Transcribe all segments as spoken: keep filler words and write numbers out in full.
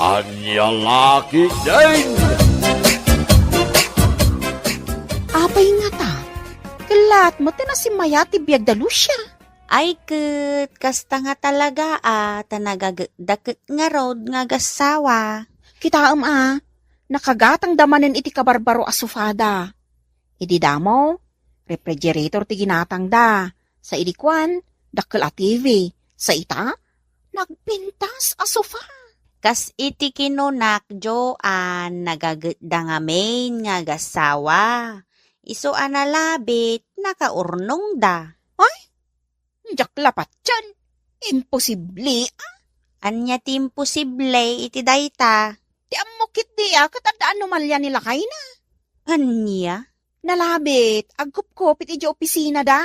Ania la ketdin? Apay ngata? Kellat met ti nasimmayat ti biag da Lucia. Ay ket, kasta nga talaga a, ta nagagekda ket ngarud nga agassawa. Kitaem a, nakagatangda manen iti kabarbaro a sofada. Idi damo, refrigerator ti ginatangda. Sa idi kuan, dakkel a T V. Sa ita, nagpintas a sofa. Kas iti kinunak, Joan, nagagekda ngamin nga agassawa. Isu a nalabit, nakaurnongda. Ay, diak la patien. Imposible, a. Ania ti imposible iti dayta? Ti ammok ketdi a, ket adda anomalia ni lakayna. Ania? Nalabit, agkupkupit idiay opisinada.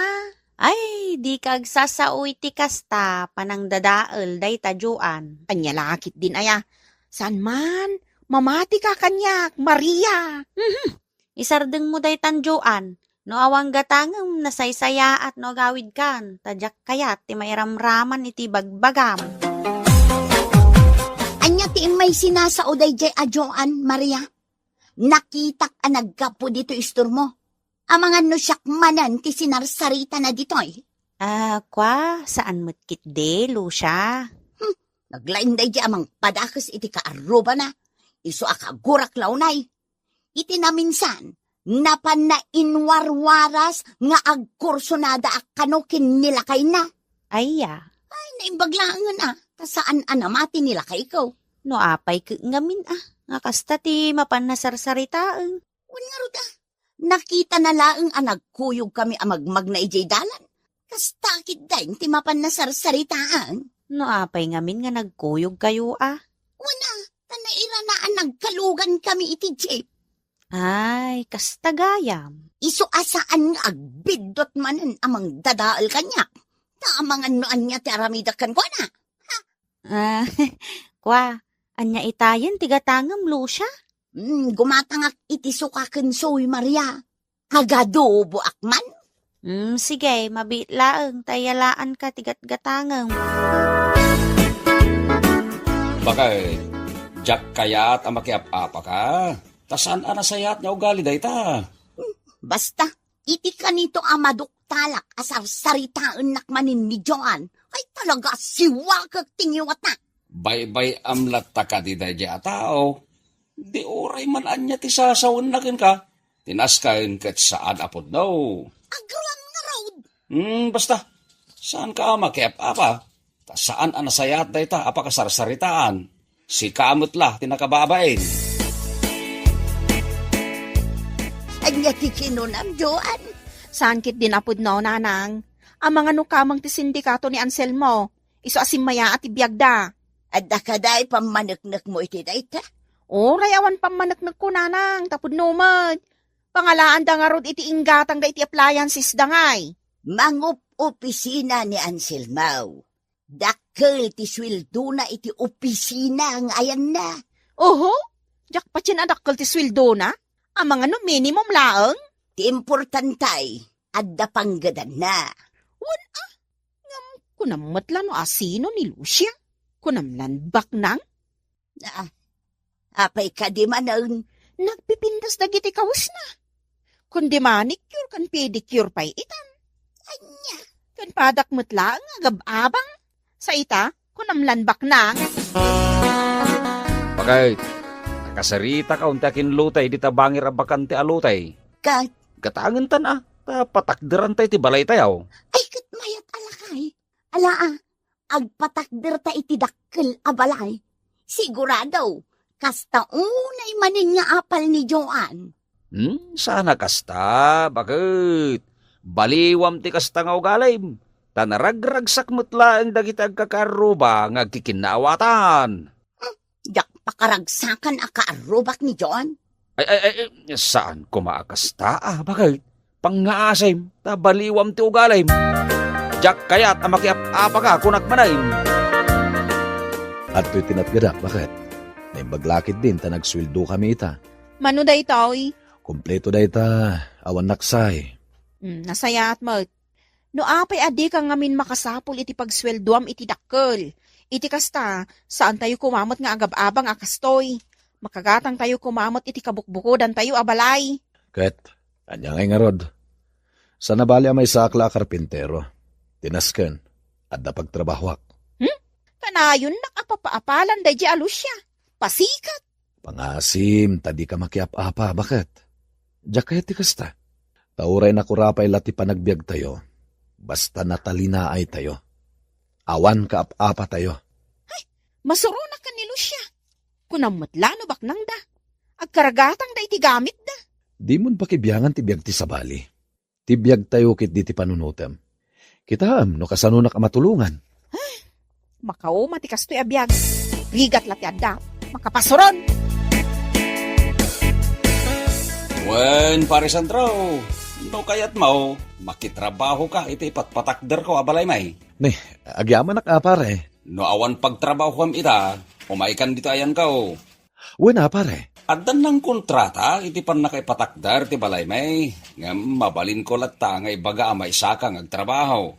Ay, dika agsasao iti kasta, panangdadael dayta, Joan. Ania la ketdin aya? Saan man, mamatika kaniak, Maria. Mhm. Isardengmo daytan, Joan. No awan gatangem, nasaysayaat no agawidkan, ta diak kayat ti mairamraman iti bagbagam. Ania ti immay sinasao daydiay a Joan, Maria? Nakitak a naggapu ditoy istormo. Amangan no siak manen ti sinarsaritana ditoy. Ah, kua, saan met ketdi, Lucia? Hmm, naglaing daydiay a mangpadakes iti kaarrubana. Isu a kagurak la unay. Iti naminsan, napanna inwarwaras nga agkursonada a kano ken ni lakayna. Aya. Ay, naimbag laengen a, ta saan a namati ni lakayko. No apay ket ngamin a, nga kasta ti mapanna sarsaritaen. Wen ngarud a, nakitana laeng a nagkuyogkami a magmagna idiay dalan. Kasta ketdin ti mapanna sarsaritaen. No apay ngamin nga nagkuyogkayo a? Wen a, ta nairana a nagkalugankami iti jeep. Ay, kasta gayam. Isu a saan nga agbiddut manen a mangdadael kaniak. Ta amangan no ania ti aramidek kenkuana. Ah, kua, ania itayen ti gatangem, Lucia? Hmm, gumatangak iti suka ken soy, Maria. Agadoboak man. Hmm, sige, mabiit laeng ta iyalaanka ti gatgatangem. Bakay, diak kayat a makiap-apaka. Ta saan a nasayaat nga ugali dayta. Hmm, basta, iti kanito a maduktalak a sarsaritaennak manen ni Joan, ay talaga siwakek ti ngiwatna. Baybay-am latta kadi daydiay a tao. Di uray man ania ti sasawenna kenka, ti nasken ket saan a pudno. Agraman ngarud. Hmm, basta, saanka a makiap-apa. Ta saan a nasayaat dayta a pakasarsaritaan. Sika met la ti nakababain. Ania ti kinunam, Joan? Saan ketdin a pudno, nanang. Amangan no kameng ti sindikato ni Anselmo. Isu a simmayaat ti biagda. Adda kadi pammaneknekmo iti dayta? Uray awan pammaneknekko, nanang, ta pudno met. Pangalaanda ngarud iti inggatangda iti appliances da ngay. Mangup-opisina ni Anselmo. Dakkel ti sueldona iti opisina nga ayanna. Oho, diak patien a dakkel ti sueldona. Amangan no minimum laeng. Ti importante, adda panggedanna. Wen a, ngem kunam met la no asino ni Lucia? Kunam lan baknang? Ah, apay kadi manen? Nagpipintas dagiti kawesna. Kundi manicure ken pedicure pay itan. Ania? Ken padak met laeng nga agab-abang. Sa ita, kunam lan baknang. Bakay, nakasaritaka unta ken lutay dita bangir a bakante a lutay. Ket? Gatangentan a, ta patakderanta iti balaytayo. Ay, ket mayat a lakay. Ala a, agpatakderta iti dakkel a balay. Sigurado, kasta unay manen nga apal ni Joan. Hmm, saan a kasta, baket. Baliwam ti kasta nga ugalim. Ta naragragsak met laeng dagiti agkakaarruba nga agkikinnaawatan. Hmm, diak pakaragsakan a kaarrubak ni Joan. Ay, ay, ay, ay, saan koma a kasta, a, baket. Pangngaasim, ta baliwam ti ugalim. Diak kayat a makiap-apaka, kunak manen. Adtoy ti natgadak, baket. Naimbag la ketdin ta nagsueldo kami ita. Mano daytoy? Kompleto dayta, awan naksay. Hmm, nasayaat met. No apay a dika ngamin makasapul iti pagsueldoam iti dakkel, Iti kasta, saantayo koma met nga agab-abang a kastoy. Makagatangtayo koma met iti kabukbukodantayo a balay. Ket, ania ngay ngarud? Sana bali a maysaak la a karpintero. Ti nasken, adda pagtrabahoak. Hmm? Kanayonnak a papaapalan daydiay a Lucia. Pasikat! Pangasim, ta dika makiap-apa, baket? Diak kayat ti kasta. Ta uray nakurapay la ti panagbiagtayo, basta natalinaaytayo. Awan kaap-apatayo. Ay, masuronak ken ni Lucia. Kunam met la no baknangda. Agkaragatangda iti gamitda. Dimon pakibiangan ti biag ti sabali. Ti biagtayo ketdi ti panunotem. Kitaem no kasanonak a matulongan. Makauma ti kastoy a biag. Rigat la ti adda. Makapasuron! Wen, Pare Sandro, no kayatmo, makitrabahoka iti ipatpatakderko a balay, may. Ni, agyamanak a, pare. No awan pagtrabahoam ita, umaykan dita ayanko. Wen a, pare. Addan nangkontrata iti pannakaipatakder ti balay, may. Ngem mabalinko latta nga ibaga a maysaka nga agtrabaho.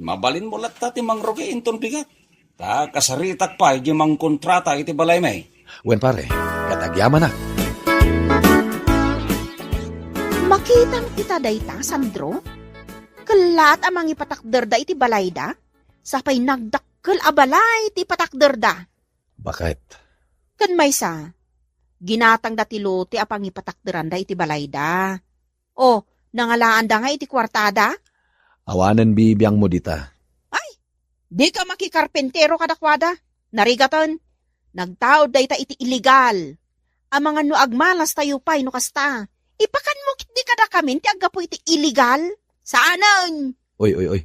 Mabalinmo latta ti mangrugi inton bigat. Ta kasaritak pay di mangkontrata iti balay, may. Wen, pare. Ket agyamanak. Makitam ita dayta, Sandro? Kellaat a mangipatakderda iti balayda? Sapay nagdakkel a balay ti ipatakderda. Baket? Ken maysa, ginatangda ti lote a pangipatakderanda iti balayda. O, nangalaanda nga iti kuartada? Awanen bibiangmo dita. Ay, dika makikarpintero kadakuada. Narigaten, nagtaud dayta iti illegal. Amangan no agmalastayo pay no kasta. Ipakanmo ketdi kadakamin ti aggapu iti illegal? Saanen! Oy, oy, oy.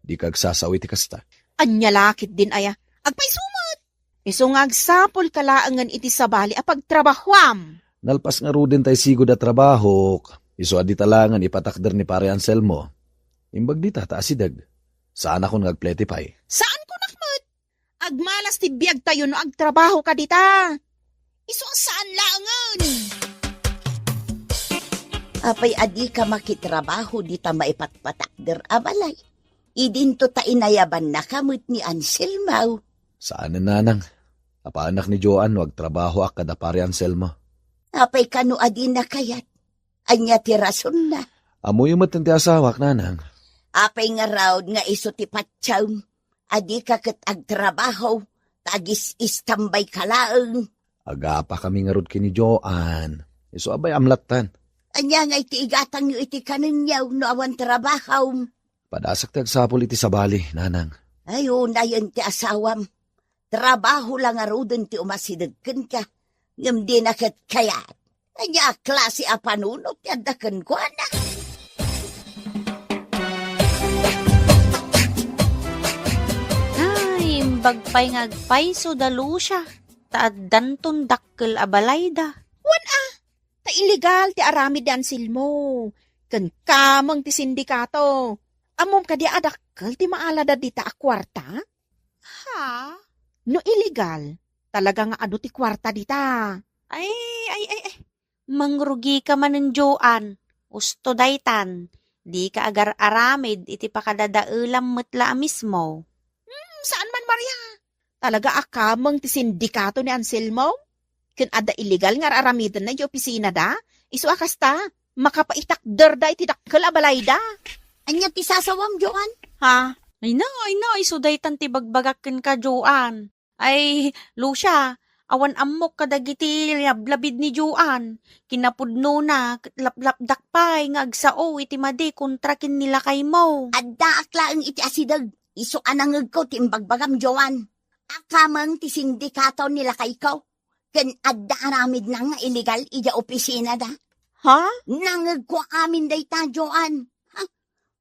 Dika agsasao iti kasta. Ania la ketdin aya? Agpayso met! Isu nga agsapulka laengen iti sabali a pagtrabahoam. Nalpas ngaruden tay sigud a trabahok, isu a dita laengen ipatakder ni Pare Anselmo. Imbag dita ta asideg. Saanakon nga agplete pay. Saankonak met. Agmalas ti biagtayo no agtrabahoka dita. Isu a saan laengen. Apay a dika makitrabaho dita maipatpatakder a balay? Idinto ta inayabannaka met ni Anselmo. Saanen, nanang. Apanak ni Joan no agtrabahoak kada Pare Anselmo. Apay kano a dina kayat? Ania ti rasonna? Ammoyo met ti asawak, nanang. Apay ngarud nga isu ti patiem? A dika ket agtrabaho, ta agis-istambayka laeng. Agapakami ngarud ken ni Joan. Isu a bay-am lattan. Ania ngay ti igatangyo iti kanenyo no awan trabahom? Padasak ti agsapul iti sabali, nanang. Ay, unayen ti asawam. Trabaho la ngaruden ti umasideg kenka, ngem dina ket kayat. Ania a klase a panunot ti adda kenkuana? Ay, imbag pay nga agpayso da Lucia, ta addanton dakkel a balayda. Wen a, ta illegal ti aramid ni Anselmo, ken kameng ti sindikato. Ammom kadi a dakkel ti maalada dita a kuarta? Ha? No illegal, talaga nga adu ti kuarta dita. Ay, ay, ay, ay. Mangrugika manen, Joan. Usto daytan. Dika agar-aramid iti pakadadaelam met la a mismo. Hmm, saan man, Maria. Talaga a kameng ti sindikato ni Anselmo? Ken adda illegal nga ar-aramidenna idiay opisinada? Isu a kasta, makapaitakderda iti dakkel a balayda. Ania ti sasawam, Joan? Ha? Ay na, ay na, isu daytan ti bagbagak kenka, Joan. Ay, Lucia, awan ammok kadagiti lablabid ni Joan. Kinapudnona, ket laplapdak pay nga agsao iti madi kontra ken ni lakaymo. Addaak laeng iti asideg. Isu a nangegko ti imbagbagam, Joan. A kameng ti sindikato ni lakayko, ken adda aramidna nga illegal idiay opisinada. Ha? Nangegko amin dayta, Joan. Ha?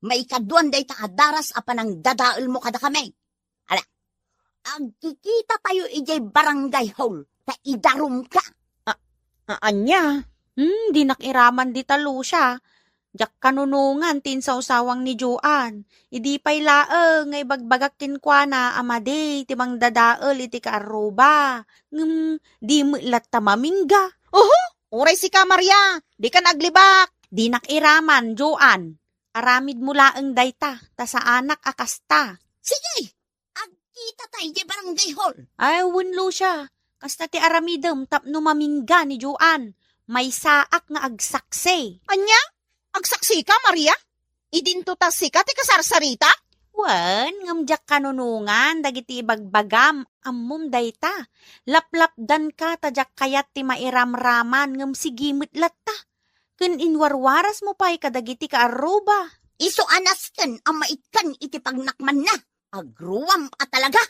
Maikaduan dayta a daras a panangdadaelmo kadakami. Ala, agkikitatayo idiay barangay hall, ta idarumka. A-, a-, ania? Hmm, dinak iraman dita, Lucia. Diak kanunongan ti insausawang ni Joan. Idi pay laeng nga ibagbagak kenkuana a madi ti mangdadael iti kaarruba. Ngem di met latta mamingga. Oho, uray sika, Maria, dikan aglibak. Dinak iraman, Joan. Aramidmo laeng dayta, ta saanak a kasta. Sige, itatay idiay barangay hall. Ay, wen, Lucia. Kasta ti aramidem tapno mamingga ni Joan. Maysaak nga agsaksi. Ania? Agsaksika, Maria? Idinto ta sika ti kasarsarita? Wen, ngem diak kanunongan dagiti ibagbagam, ammom dayta. Laplapdanka ta diak kayat ti mairamraman, ngem sige met latta. Ken inwarwarasmo pay kadagiti kaarruba. Isu a nasken a maikkan iti pagnakmanna. Agruam a talaga.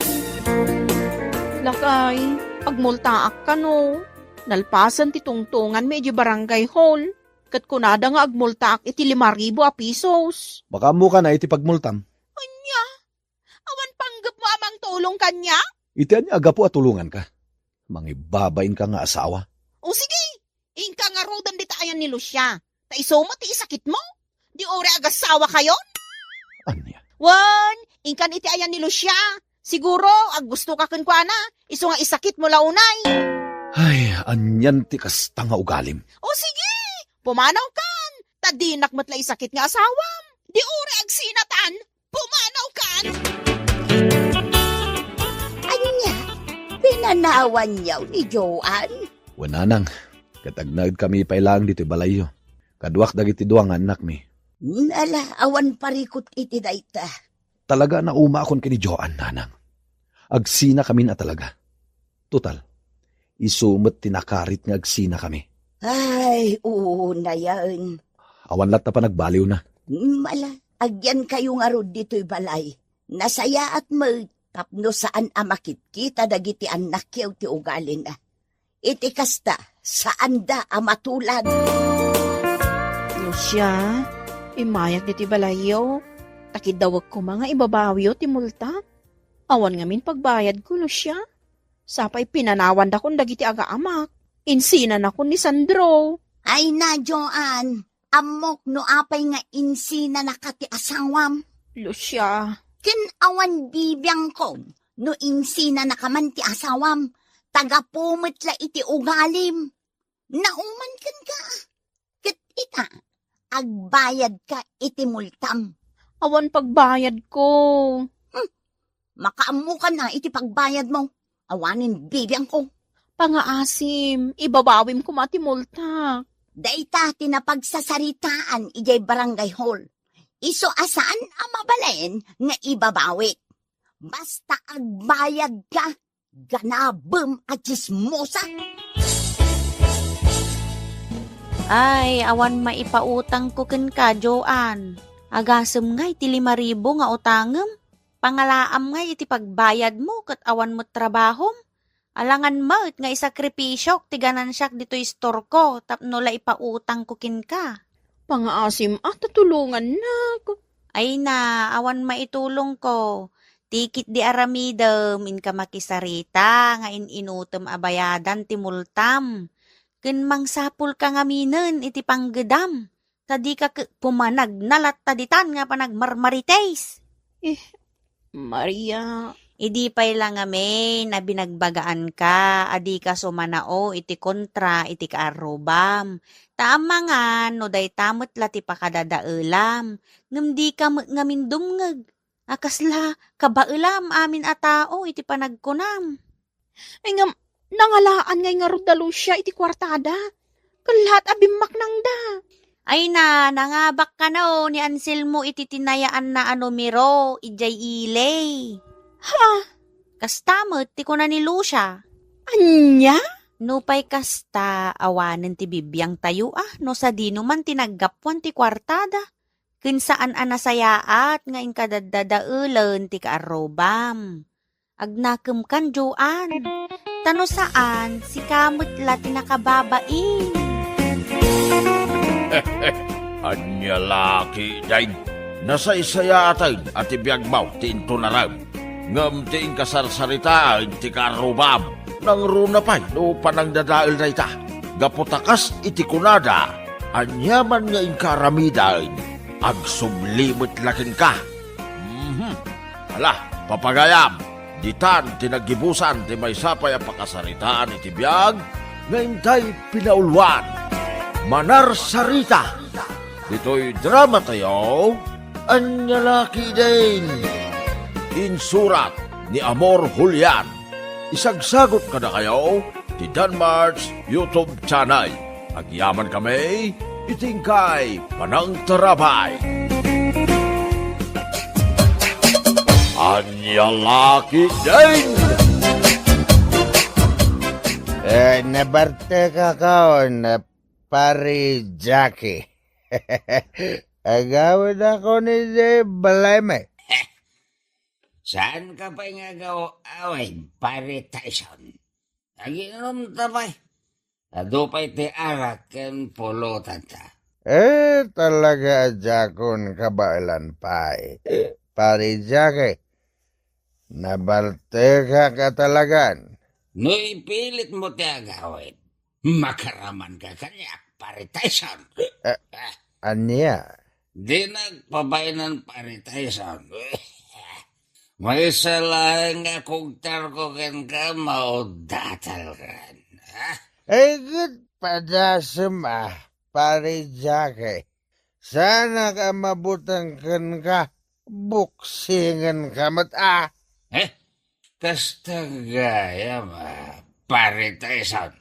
Lakay, agmultaak kano. Nalpasen ti tungtonganmi idiay barangay hall. Ket kunada nga agmultaak iti lima ribu a pisos. Makaammoka na iti pagmultam. Ania? Awan panggepmo a mangtulong kaniak? Iti ania a gapu a tulonganka? Mangibabainka nga asawa. O sige, inka ngaruden dita ayan ni Lucia. Ta isu met ti isakitmo. Di uray agasawakayon? Ania? Wen, inkan iti ayan ni Lucia. Siguro, aggustoka kenkuana. Isu nga isakitmo la unay. Ay, anian ti kasta nga ugalim? O sige, pumanawkan. Ta dinak met la isakit nga asawam. Di uray agsinatan. Pumanawkan. Ania? Pinanawanyo ni Joan? Wen, nanang, ket agnaedkami pay laeng ditoy balayyo. Kaduak dagiti dua nga annakmi. Ala, awan parikut iti dayta. Talaga a naumaakon ken ni Joan, nanang. Agsinakamin a talaga. Total, isu met ti nakarit nga agsinakami. Ay, unayen. Awan latta panagbaliwna. Ala, agyankayo ngarud ditoy balay. Nasayaat met tapno saan a makitkita dagiti annakyo ti ugalina. Iti kasta, saanda a matulad. Lucia, immayak ditoy balayyo. Ta kiddawek koma nga ibabawio ti multa. Awan ngamin pagbayadko, Lucia. Sapay pinanawandakon dagiti agaamak. Insinanakon ni Sandro. Ay na, Joan, ammok no apay nga insinanaka ti asawam. Lucia. Ken awan bibiangko no insinanaka man ti asawam. Ta gapu met la iti ugalim. Nauman kenka. Ket ita, agbayadka iti multam. Awan pagbayadko. Hmm, makaammokan na iti pagbayadmo. Awanen bibiangko. Pangaasim, ibabawim koma ti multak. Dayta ti napagsasaritaan idiay barangay hall. Isu a saan a mabalin nga ibabawik. Basta agbayadka, ganabem a tsismosa. Ay, awan maipautangko kenka, Joan. Agasem ngay ti lima ribu nga utangem? Pangalaam ngay iti pagbayadmo ket awan met trabahom? Alangan met nga isakripisiok ti ganansiak ditoy istorko tapno la ipautangko kenka. Pangaasim a ta tulongannak. Ay na, awan maitulongko. Ti ketdi aramidem, inka makisarita nga in-inutem a bayadan ti multam. Ken mangsapulka ngaminen iti panggedam. Ta dika ke-, pumanagna latta ditan nga panagmarmarites. Eh, Maria. Idi pay la ngamin a binagbagaanka a dika sumanao iti kontra iti kaarrubam. Ta amangan no dayta met la ti pakadadaelam, ngem dika met ngamin dumngeg. A kasla kabaelam amin a tao iti panagkunam. Ay ngem, nangalaan ngay ngarud da Lucia iti kuartada. Ket laat a bimmaknangda. Ay na, nangabak kano ni Anselmo iti tinayaanna a numero, idiay ili. Ha? Kasta met ti kuna ni Lucia. Ania? Nupay kasta, awanen ti bibiangtayo a, no sadino man ti naggapuan ti kuartada. Ken saan a nasayaat nga inka daddadaelen ti kaarrubam. Agnakemkan, Joan. Ta no saan, sika met la ti nakababain. Ania la ketdin? Nasaysayaaten a ti biagmo ti intunarem. Ngem ti inkasarsaritaen ti kaarrubam, nangruna pay no panangdadael dayta. Gapu ta kas iti kunada, aniaman nga inka aramiden, agsubli met la kenka. Mhm. Ala, papagayam, ditan ti naggibusan ti maysa pay a pakasaritaan iti biag nga intay pinauluan. Manarsarita. Ditoy drama tayo, Ania la ketdin? Insurat ni Amor Julian. Isagsagot kadakayo ti Danmar's YouTube channel. Agyamankami iti inkay panangtarabay. Ania la ketdin? Eh, nabartekak, Pare Jackie. Agawidakon idiay balaymi. Saanka pay nga agaw-awid, Pare Tyson? Agiinomta pay. Adu pay ti arak ken pulotanta. Eh, talaga a diakon kabaelan pay, Pare Jackie. Nabartekak a talagan. No ipilitmo ti agawid, makaramanka kaniak, Pare Tyson. Eh, Ah, ania? Di nagpabaenan, Pare Tyson. Maysa laeng nga kugtarko kenka, maudatalkan. Ha? Ay, ket padasem, a, Pare Jackie. Saanak a mabuteng kenka, buksingenka met, a. Eh? Kasta gayam, a, Pare Tyson.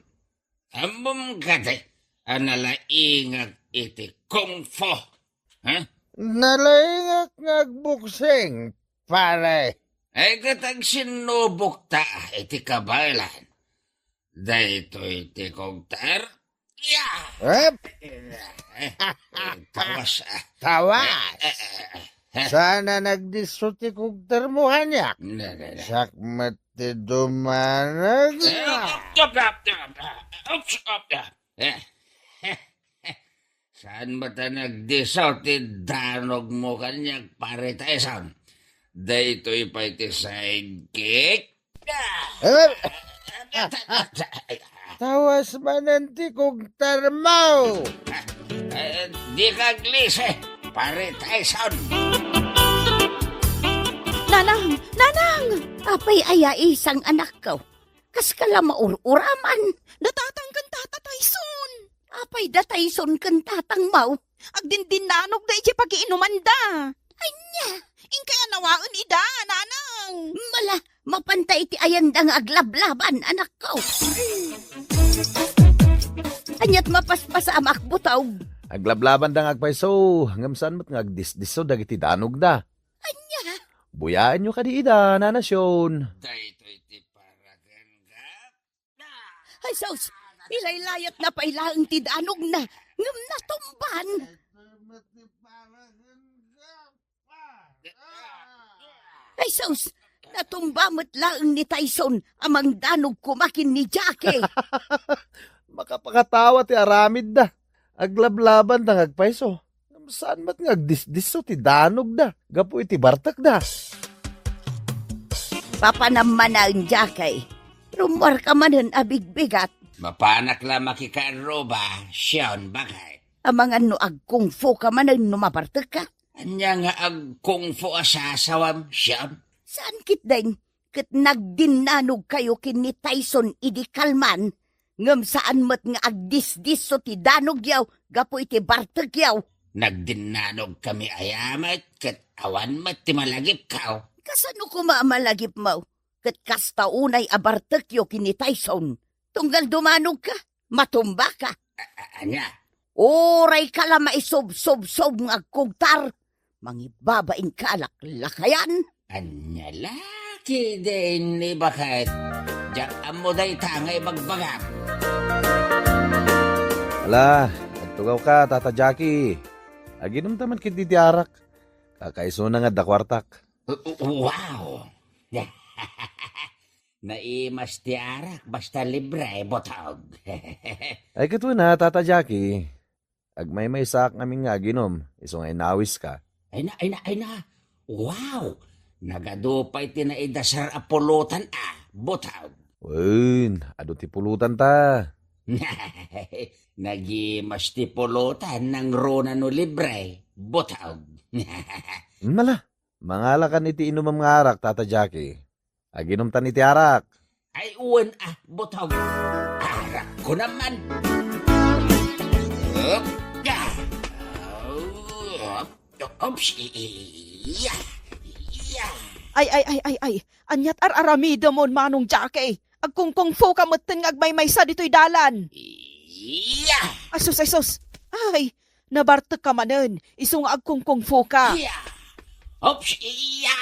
Ammom kadi a nalaingak iti kung fu? Ha? Nalaingak nga agbuksing, pare. Ay, ket agsinnubokta iti kabaelan. Daytoy ti kugtar. Ya! Ep! Eh, tawas, a. Tawas! Eh, eh, eh, eh. Saan a nagdisso ti kugtarmo kaniak? Ne, ne, ne. Siak met ti dumanag. Eh, op, op, op, op, op. Oops, op, op. Eh. Saan met a nagdisso ti danogmo kaniak, Pare Tyson? Daytoy pay ti sidekick. Eh, tawas manen ti kugtarmo. Eh, dika aglisi, Pare Tyson. Nanang! Nanang! Apay aya isang anakko? Kaska la maur-uraman. Natatang ken Tata Tyson. Apay da Tyson ken tatangmo? Agdindinanogda iti pagiinumanda. Ania? Inkay a nawaen ida, nanang. Mala, mapanta iti ayanda nga aglablaban, anakko. Aniat mapaspasamak, butog? Aglablabanda nga agpayso, ngem saan met nga agdisdisso dagiti danogda. Ania? Buyaenyo kadi ida, Nana Sion. Daytoy ti para kenka. Ay, sus! Ilaylayatna pay laeng ti danogna, ngem natumban. Ay, sus! Natumba met laeng ni Tyson a mangdanog koma ken ni Jackie. Makapakatawa ti aramidda. Aglablabanda nga agpayso. Ngem saan met nga agdisdisso ti danogda gapu iti bartekda. Papanam manen, Jackie. Rummuarka manen a bigbigat. Mapanak la makikaarruba, Sion, baket. Amangan no agkungfu ka manen no mabartekka? Ania nga agkungfu a sasawam, Sion? Saan ketdin, ket nagdinnanogkayo ken ni Tyson idi kalman, ngem saan met nga agdisdisso ti danogyo gapu iti bartekyo. Nagdinnanogkami aya met, ket awan met ti malagipko. Kasano koma a malagipmo? Ket kasta unay a bartekyo ken ni Tyson. Tunggal dumanogka, matumbaka. A-, a-, ania? Urayka la maisubsubsob nga agkugtar. Mangibabainka a laklakayan. Ania la ketdin, baket? Diak ammo dayta nga ibagbagam. Ala, agtugawka, Tata Jackie. Aginumta man ketdi ti arak. Kakaisuna nga adda kuartak. Wow! Naimas ti arak, basta libre, butog. Ay, ket wen a, Tata Jackie. Agmaymaysaak ngamin nga aginum, isu nga inawiska. Ay na, ay na, ay na. Wow! Nagadu pay ti naidasar a pulutan a, butog. Wen, adu ti pulutanta. Nagimas ti pulutan nangruna no libre, butog. Mala, mangalakan iti inumem nga arak, Tata Jackie. Aginumtan iti arak. Ay, wen a, butog. Arak ko naman. Op, da. Op, oops, i-, i-, iya, iya. Ay, ay, ay, ay, ay. Ania't ar-aramidemon, Manong Jackie? Agkungkungfu ka metten nga agmaymaysa ditoy dalan. Iya! Ay, sus, ay, sus. Ay, nabartek ka manen. Isu nga agkungkungfu ka. Iya! Oops! Iya!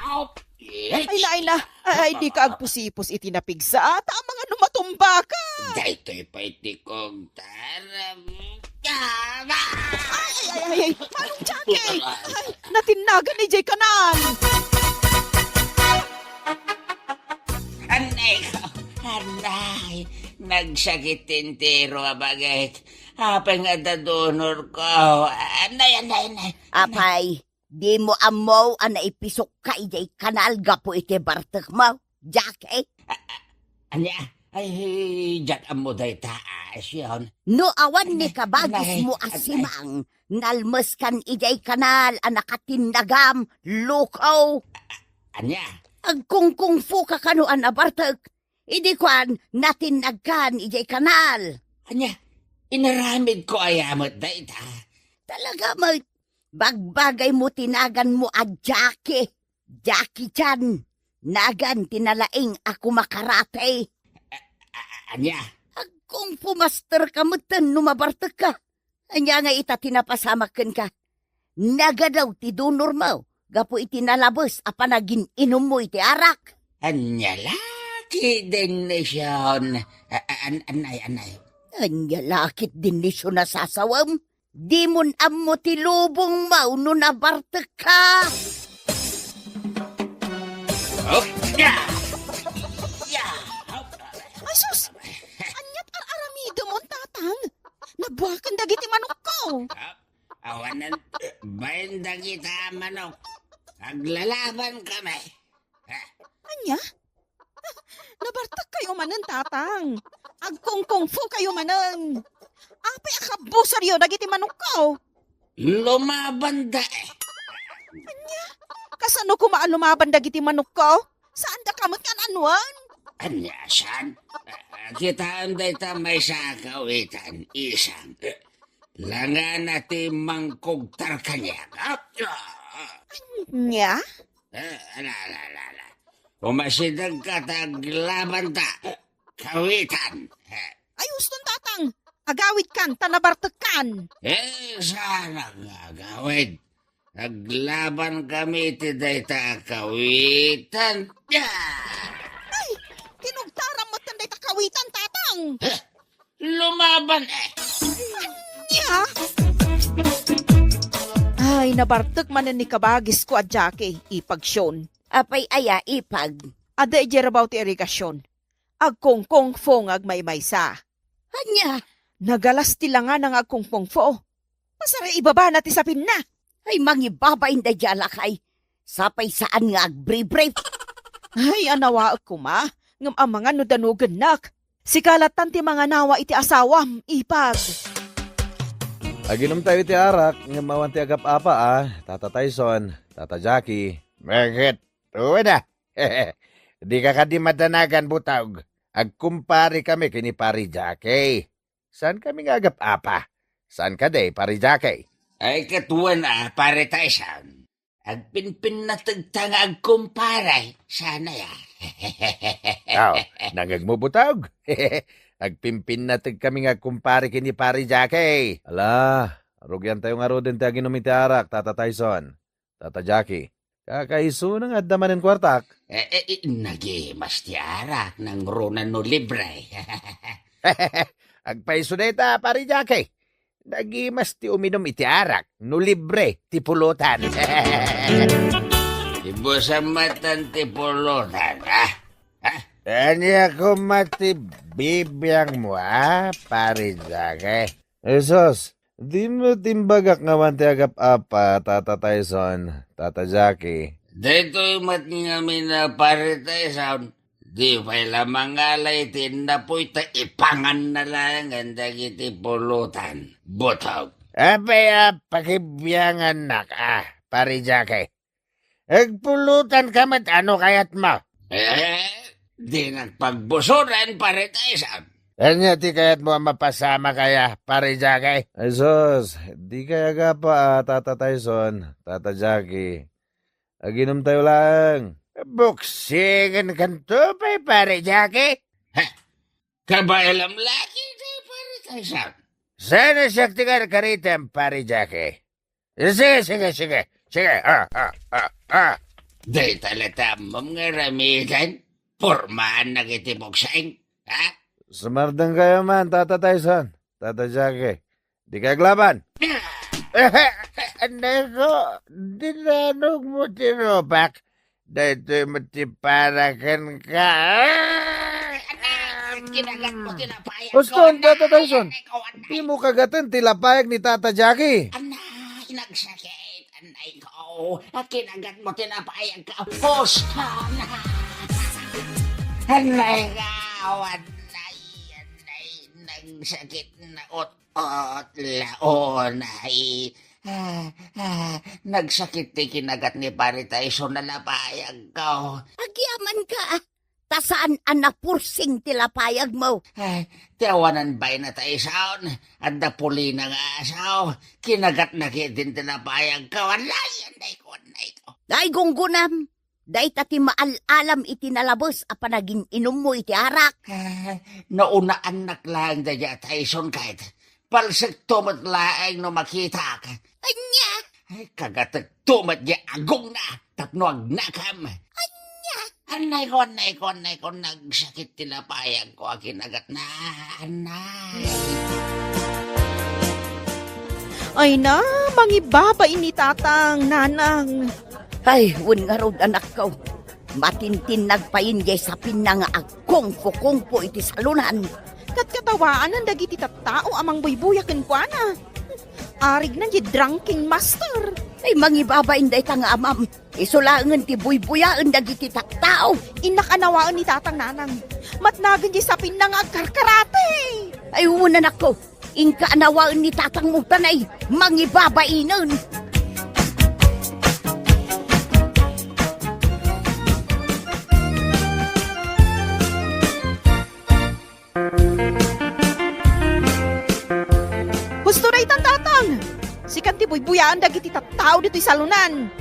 Oops! Ay na, ay na. Ay, ay, di ka agpusipos iti napigsa. Ta amangan no matumba ka. Daytoy pay ti kogtaram. Ay, ay, ay, ay, ay. Manong Jackie! Ay, natinnagan ni Jay Kanal. Anay ko, anay. Nagsakit ti entero a bagik. Apay nga adda donor ko. Anay, anay, anay. Apay, dimo ammo a naipisok ka idiay kanal gapu iti bartekmo, Jackie? A-, a-, ania? Ay, diak ammo dayta, a, Sion. No awan ni kabagismo a simang, nalmeskan idiay kanal a nakatinnagam, loko. A-, a-, ania? Agkungkungfu ka kano a nabartek. Idi kuan, natinnagkan idiay kanal. Ania? Inaramidko aya met dayta? Talaga met, bagbagaymo ti naganmo a Jackie. Jackie Chan, nagan ti nalaing a kumakarate. A-, a-, ania? Agkungfu master ka metten no mabartek ka. Ania nga ita ti napasamak kenka? Nagadaw ti donormo gapu iti nalabes a panagin-inummo iti arak. Ania la ketdin, Sion? A-, a-, an-, anay, anay. Ania la ketdin, Sion, a sasawem? Dimon ammo ti lubongmo no nabartek ka. Hop! Ya! Ya! Hop! Ay, sus! Ania't ar-aramidemon, Tatang? Nabuaken dagiti manokko. Hop! Awanen bain dagita a manok. Aglalaban kami. Ha? Ania? Nabartek kayo manen, Tatang. Agkungkungfu kayo manen. Apay a kabusaryo dagiti manokko? Lumabanda, eh. Ania? Kasano koma a lumaban dagiti manokko? Saanda ka met nga naanuan? Ania, saan? Ah, kitaem dayta maysa a kawitan, isang. Langana ti mangkugtar kaniak. Ah, ah. Ania? Eh, ala, ala, ala, ala. Umasidegka ta aglabanta. Kawitan. Eh. Ay, uston, Tatang. Agawidkan ta nabartekkan. Eh, saan nga agawid? Aglaban kami ti dayta a kawitan. Ah! Ay, kinugtaram met dayta kawitan, Tatang. Eh, lumaban, eh. Ania? Ay, nabartek manen ni kabagisko a Jackie, ipag Sion. Apay aya, ipag? Adda idiay rabaw ti irigasion. Agkungkungfu nga agmaymaysa. Ania? Nagalas ti langana nga agkungkungfu. Masara ibabana ti sapinna. Ay, mangibabain daydiay a lakay. Sapay saan nga agbribrip. Ay, anawaek koma, ngem amangan no danugennak. Sika lattan ti manganawa iti asawam, ipag. Aginom tayo iti arak, ngem awan ti agap-apa, a, Tata Tyson, Tata Jackie. Bakit? Wen a. Dika kadi madanagan, butog. Agkumpare kami ken ni Pari Jackie. Saan kami nga agap-apa? Saan kadi, Pari Jackie? Ay, ket wen a, Pari Tyson. Agpinpinnategta nga agkumpare. Saan aya? Aw, nangngegmo, butog? Agpinpinnateg kami nga agkumpare ken ni Pari Jackie. Ala, rugiantayo ngaruden ti aginom iti arak, Tata Tyson. Tata Jackie, kakaisuna nga adda manen kuartak? Eh, eh, eh, nagimas ti arak, nangruna no libre. Agpayso dayta, Pari Jackie. Nagimas ti uminum iti arak no libre ti pulutan. Ibusan matan ti pulutan, ah? Ha? Ania koma ti bibiangmo, a, Pari Jackie? Jesus, dimo timbagak nga awan ti agap-apa, Tata Tyson, Tata Jackie. Daytoy met ngamin a Pari Tyson, di pay la mangalay ti innapuy ta ipanganna laengen dagiti pulutan. Butog. Apay a pakibiangannak, a, Pari Jackie? Agpulutanka met, ano kayatmo? Eh, dinak pagbusoran, Pari Tyson. Ania ti kayatmo a mapasamak aya, Pari Jackie? Ay sus, dikay agapa, a, Tata Tyson, Tata Jackie. Aginumtayo laeng. Buksingenkanto pay, Pare Jackie? Ha? Kabaelam lagi, Pare Tyson. Saan a siak ti karkaritem, Pare Jackie? Sige, sige, sige. Sige, ah, ah, ah, ah. Dayta la ti ammom nga aramiden. Pormaannak iti boksing, ha? Sumardengkayo man, Tata Tyson, Tata Jackie. Dika aglaban. Anay ko, dinanogmo ti rupak. Daytoy met ti para kenka. Anay, kinagatmo ti lapayagko. Uston, Tata Tyson. Dimo kagaten ti lapayag ni Tata Jackie. Anay, nagsakit. Anay ko, kinagatmo ti lapayagko. Uston. Anay ko, anay, anay, nagsakit na ut-, Ot, launay. Ah, ah, nagsakit ti kinagat ni Pare Tyson a lapayagko. Agyamanka, ta saan a napursing ti lapayagmo. Ay, ti awanan baina Tyson, adda pulina nga asaw. Kinagatna ketdin ti lapayagko. Anay, anay ko, anay ko. Ay, gunggunam. Dayta ti maal-alam iti nalabes a panagin-inummo iti arak. Ah, naunaannak laeng daydiay a Tyson ket palsekto met laeng no makitak. Ania? Ay, kagatekto met diay agongna tapno agnakam. Ania? Annay ko, annay ko, annay ko, nagsakit ti lapayagko a kinagatna. Annay. Ay na, mangibabain ni Tatang, Nanang. Ay, wen ngarud, anakko. Matintinnag payen diay sapinna nga agkungfu-kungfu iti salonan. Katkatawaanan dagiti tattao a mangbuybuya kenkuana. Arignan diay drunken master. Ay, mangibabain dayta nga amam. Isu laengen ti buybuyaen dagiti tattao. Innak anawaen ni Tatang, Nanang. Matnagen diay sapinna nga agkarkarate. Ay, wen, anakko. Inka anawaen ni tatangmo, ta nay, mangibabainen. Husto daytan, Tatang! Sikan ti buybuyaen dagiti tattao ditoy salonan.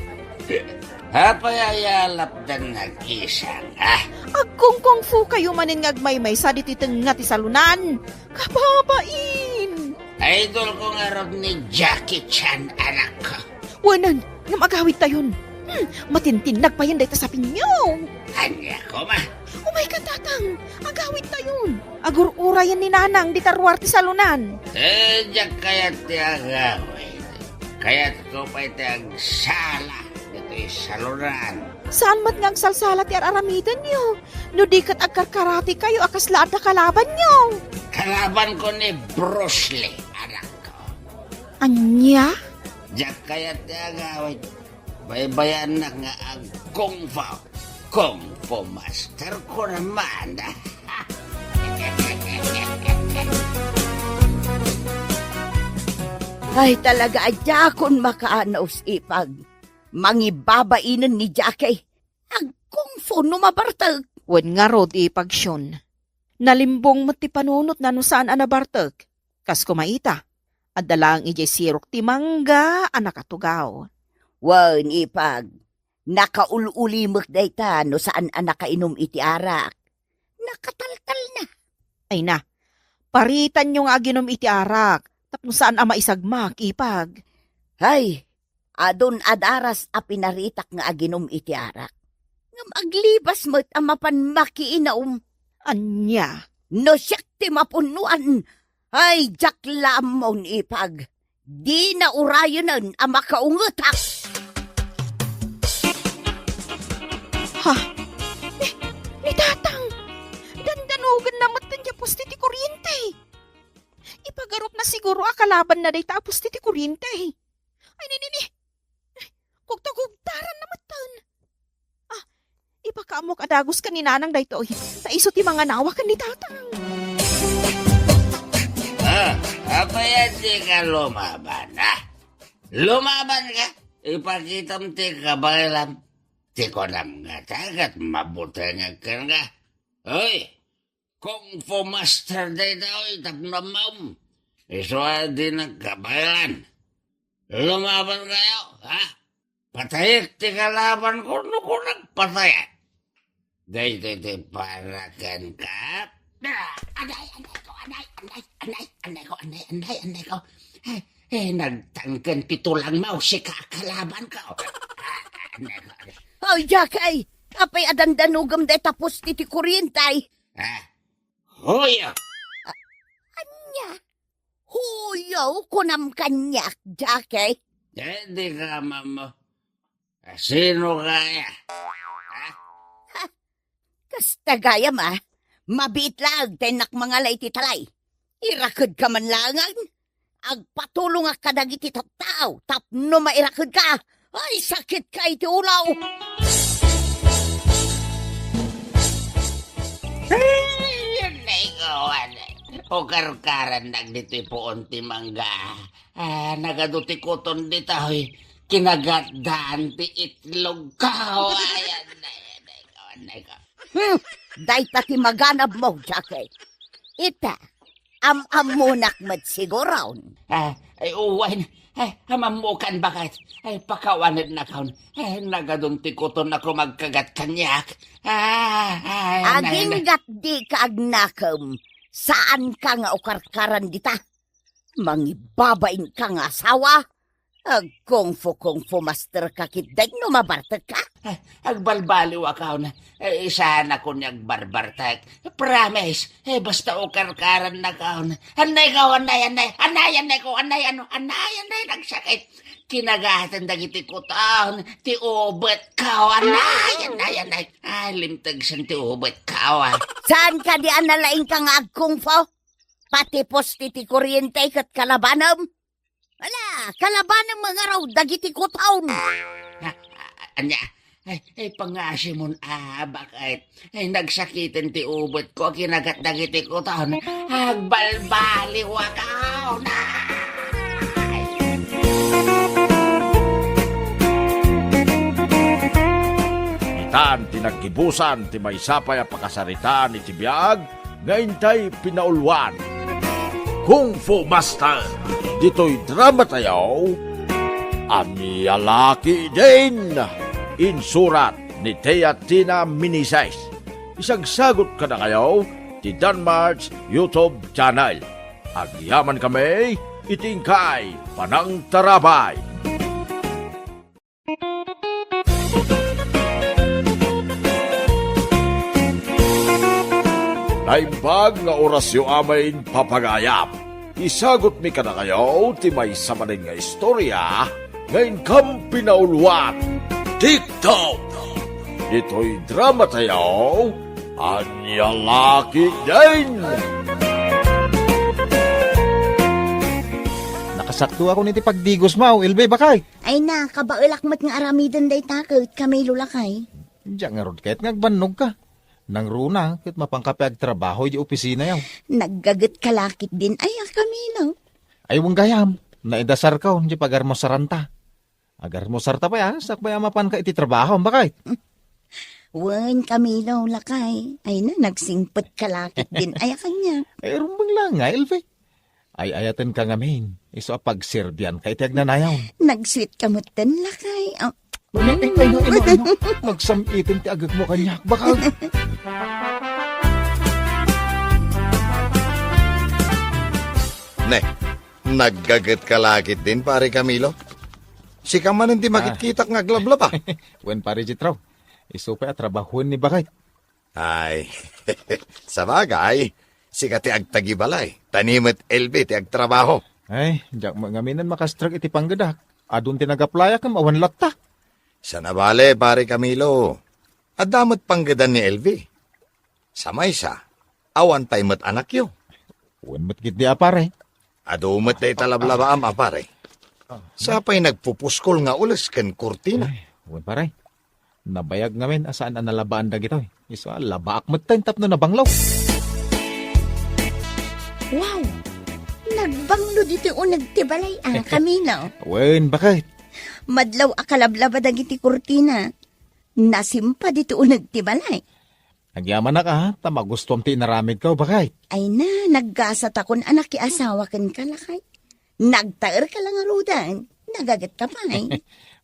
Apay a lapdan nag-isang, ha? Agkungkungfu kayo manen nga agmaymaysa ditoy tengnga ti salonan. Kababain! Idol ko ngarud ni Jackie Chan, anak ko. Wanan, ngem agawidtayon. Hmm, matintinnag payen dayta sapinyo. Ania koma? Umayka, Tatang. Agawidtayon. Agur-urayen ni Nanang dita ruar ti salonan. Eh, diak kayat ti agawid. Kayatko pay ti agsala ditoy salonan. Saan met nga agsalsala ti ar-aramidenyo? No di ket agkarkarate kayo a kasla adda kalabanyo. Kalabanko ni Bruce Lee, anak ko. Ania? Diak kayat ti agawid. Baybayannak nga ag-kung fu. Kung fu master ko naman. Ay, talaga, a diakon makaanus, ipag. Mangibabainen ni Jackie. Ag-kung fu no mabartek. Wen ngarud, ipag Shun. Nalimbong met ti panunotna no saan a nabartek. Kas koma ita, adda laeng idiay sirok ti mangga a nakatugaw. Wen, ipag, nakaul-ulimek dayta no saan a nakainum iti arak. Nakataltalna. Ay na, paritanyo nga aginum iti arak, tapno saan a maisagmak, ipag. Hay, adun a daras a pinarittak nga aginum iti arak. Ngem aglibas met a mapan makiinum. Ania? No siak ti mapunnoan, ay, diak la ammon, ipag. Dina urayenen a makaungetak. Ha? Ni, ni Tatang! Dandanogenna metten diay poste ti kuriente. Ipagarupna siguro a kalabanna dayta a poste ti kuriente. Ay, ni, ni, ni. Kugtagugtaranna metten. Ah, ipakaammok a dagus ken ni Nanang daytoy. Ta isu ti manganawa ken ni Tatang. Ah, apay a dika lumaban, ah? Lumabanka? Ipakitam ti kabaelam. Ti kunam ngata ket mabutengek kenka. Hoy, Kung Fu Master daytoy tapno ammom. Isu a di nagkabaelan. Lumaban kayo, ha? Patayek ti kalaban ko, no kunak patayek. Daytoy ti para kenka. Ah, anay, anay ko, anay, anay, anay, anay ko, anay, anay, anay ko. Eh, eh, nagtangken ti tulangmo, sika a kalaban ko. Ah, anay ko, anay. Oy, Jackie! Apay a dandanogem dayta poste ti kuriente? Ah, huyo! Ania? Huyo, kunam kaniak, Jackie? Eh, di ka mamo. Sino kaya? Ha? Ha? Kasta gayam, a. Mabiit laeng ta innak mangala iti talay. Irakedka man laengen. Agpatulongak kadagiti tattao tapno mairakedka. Ay, sakitka iti ulo! Ay, anay ko, anay. Ukarkarannak ditoy puon ti mangga. Ah, nagadu ti kuton ditoy. Kinagatdan ti itlog ko. Ay, anay, anay ko, anay ko. Hmm, dayta ti maganabmo, Jackie. Ita, am-ammonak met siguron. Ah, ay, uwan. Ay, amammokan baket. Ay, pakawanednakon. Ay, nagadun ti kuton a kumagkagat kaniak. Ah, ay, nay, nay. Aginggat dika agnakem. Saanka nga ukarkaran dita. Mangibabainka nga asawa. Ag-kung fu, kung fu master ka ketdin no mabartekka? Ah, agbalbaliwakon. Eh, saan ako ni agbarbartek. Promise. Eh, basta ukarkarannakon. Anay ko, anay, anay. Anay, anay ko, anay, ano, anay, anay, nagsakit. Kinagatan dagiti kuton. Ti ubet ko, anay, anay, anay. Ay, limtagsen ti ubet ko, ah. Saan ka di a nalaingka nga ag-kung fu? Pati poste ti kuriente ket kalabanem? Ala, kalabanem nga ngarud dagiti kuton. Ah, ah, ania? Ay, ay, pangasimon, ah, baket? Ay, nagsakiten ti ubet ko, kinagat dagiti kuton. Agbalbaliwakon. Itan ti naggibusan ti maysa pay a pakasaritaan iti biag nga intay pinauluan. Kung Fu Master, ditoy drama tayo, Ania Laki Din, insurat ni Tia Tina Minises. Isagsagut kadakayo ti Danmar's YouTube channel. Agyaman kami iti inkay panangtarabay. Naimbag nga orasyo amin, papagayam. Isagutmi kadakayo ti maysa manen nga istorya nga inkam pinauluan. TikTok! Ditoy drama tayo, Ania Laki Din! Nakasakto ako niti pagdigos mo, Elbe, bakay? Ay na, kabaelak met nga aramiden dayta ket, Camilo, lakay. Diak ngarud ket nga agbannogka. Nangruna ket mapanka pay agtrabaho iti opisina yaw. Naggagetka la ketdin aya, Camilo? Ay, wen gayam, naidasarko iti pagarmusaranta. Agarmusarta pay, a, sakbay a mapanka iti trabaho, bakay? Wen, Camilo, lakay. Ay na, nagsingpetka la ketdin aya kaniak. Ay, rumbeng la nga, Elbe. Ay-ayatenka ngamin, isu a pagserbianka iti agnanayon. Nagsweetka metten, lakay. Ah. Ay, ay, ay, ay, ay, ay. Nagsam-iten ti agegmo kaniak, bakay. Ne, naggagetka la ketdin, Pare Camilo? Sika manen ti, ah, makitkitak nga aglablaba. Wen, Pare Jethro. Isu pay a trabahoen ni bakay. Ay, sabagay, sika ti agtagibalay, ta ni met Elbe ti agtrabaho. Ay, diak met ngaminen makastrek iti panggedak. Adun ti nag-applyak ngem awan latta. Saan a bale, Pare Camilo. Adda met panggedan ni Elbe. Sa maysa, awan pay met anakyo. Wen met ketdi a, pare. Adu met dayta lablabaam a, pare. Ah. Sa pay nagpupuskol nga ules ken kurtina. Ay, wen, pare. Nabayag ngamin a saan a nalabaan dagitoy. Isu a, labaak metten tapno nabanglo. Wow! Nagbanglo ditoy uneg ti balay, a, Camilo. Wen, bakay? Madlaw a kalablaba dagiti kurtina. Nasimpa ditoy uneg ti balay. Agyamanak, a, ta magustuam ti inaramidko, bakay. Ay na, naggasatakon a nakiasawa kenka, lakay. Nagtaerka la ngaruden. Nagaget ka pay.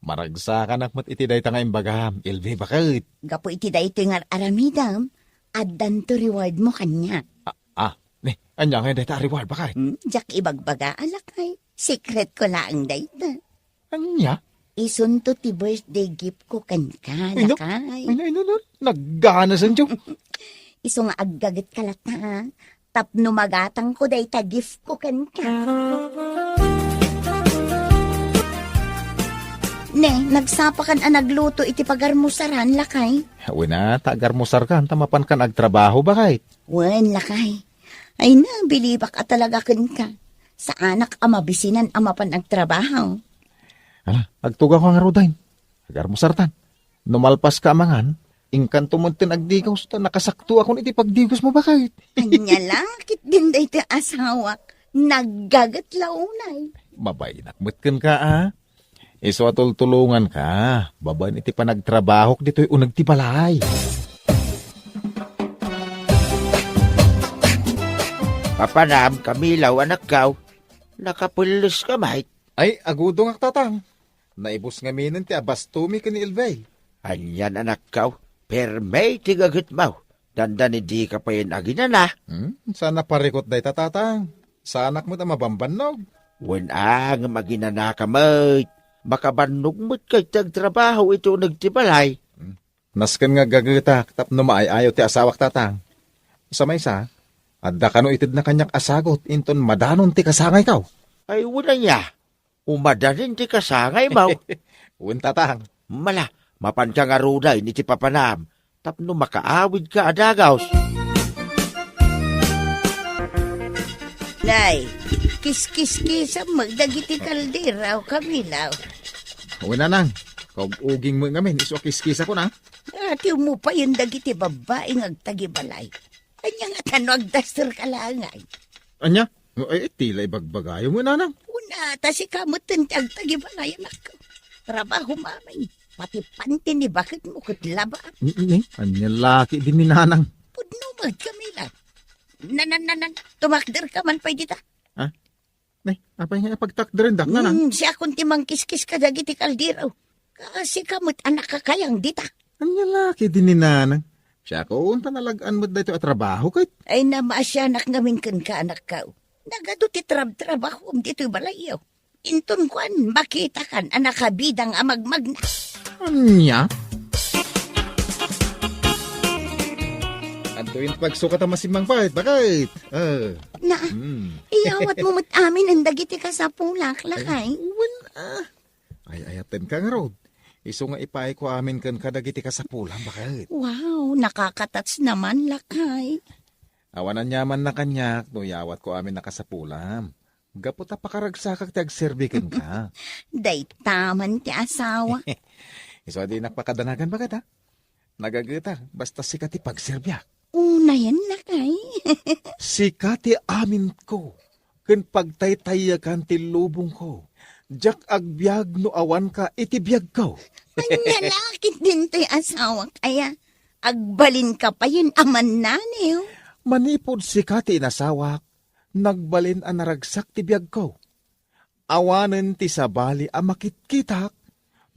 Maragsakanak met iti dayta nga imbagam, Elvi, baket. Gapu iti daytoy nga ar-aramidem, addanto reward mo kaniak. Ah, ah, ni, ania nga dayta a reward, baket? Hmm, diak ibagbaga, lakay. Secret ko laeng dayta. Ania? Isunto ti birthday gift ko kenka, Ay, no? Lakay. Ay, no, ay, no, no. Nagganasen, Diyo. Isu nga aggaget ka latta, tapno magatangko dayta gift ko kenka. Ne, nagsapakan a nagluto iti pagarmusaran, lakay? Wen a, ta agarmusarkan, ta mapankan agtrabaho, baket? Wen, lakay. Ay na, bilibak a talaga kenka. Saanak a mabisinan a mapan agtrabaho. Ala, agtugawka ngaruden. Agarmusartan. No malpaska a mangan, inkanto metten agdigos, ta nakasaktoakon iti pagdigosmo, baket. Ania la, ketdin daytoy asawak, naggaget la unay. Mabainak met kenka, a. Isu a tultulonganka, babaen iti panagtrabahok ditoy uneg ti balay. Papanam, Camilo, anakko, nakapelles ka met? Ay, agudongak, tatang. Naibus ngaminen ti abastomi ken ni Elvie. Anian, anakko, permi ti gagetmo. Dandani dika payen aginana. Hmm? Saan a parikut dayta, tatang. Saanak met a mabambannog. Wen a, ngem aginanaka met. Makabannog met kay ti agtrabaho iti uneg ti balay. Hmm. Nasken nga aggagetak tapno maay-ayo ti asawak, tatang. Sa maysa, adda kano itedna kaniak a sagut inton madanon ti kasangayko. Ay, wen aya. Umadanin ti kasangaymo. Wen, tatang. Ala, mapanka ngaruden iti papanam tapno makaawidka a dagus. Nay, kiskiskisam met dagiti kaldero, Camilo. Wen, nanang. Kaug-uging met ngamin, isu a kiskisakon, a. Atiwmo payen dagiti babbai nga agtagibalay. Ania ngata no agdasterka laeng, ay? Ania? Ay, ti la ibagbagayo met, nanang. Wen a, ta sika metten ti agtagibalay, anakko. Trabahom amin. Pati panti ni baketmo ket laba. Ni, ni, ania la ketdin ni nanang? Pudno met, Camilo. Nanan, nanan, tumakderka man pay dita. Ha? Nay, apay nga ipagtakderendak, nanang? Hmm, siakon ti mangkiskis kadagiti kaldero. Kas sika met a nakakayang dita. Ania la ketdin ni nanang? Siakon ta nalag-an met daytoy a trabaho ket. Ay, namaasianak ngamin kenka, anakko. Nagadu ti trabtrabahom ditoy balayyo. Inton kuan, makitakan a nakabidang a magmagna. Ania? Adtoyen ti pagsukat a masimmangpet, baket. Ah. Na, Hmm. iyawatmo met amin dagiti kasapulak, lakay. Ay, wen, ah. Ay-ayatenka ngarud. Isu nga ipaayko amin kenka dagiti kasapulam, baket. Wow, nakakatouch naman, lakay. Awan aniamanna kaniak no iyawatko amin a kasapulam. Gapu ta pakaragsakak ti agserbi kenka. Dayta man ti asawa. Isu a dinak pakadanagan, baket, a. Nagagetak, basta sika ti pagserbiak. Unayen, lakay. Sika ti aminko, ken pagtaytayyakan ti lubongko. Diak agbiag no awanka iti biagko. Ania la ketdin toy asawak aya? Agbalinka payen a mannaniw. Manipud sika ti inasawak, nagbalin a naragsak ti biagko. Awanen ti sabali a makitkitak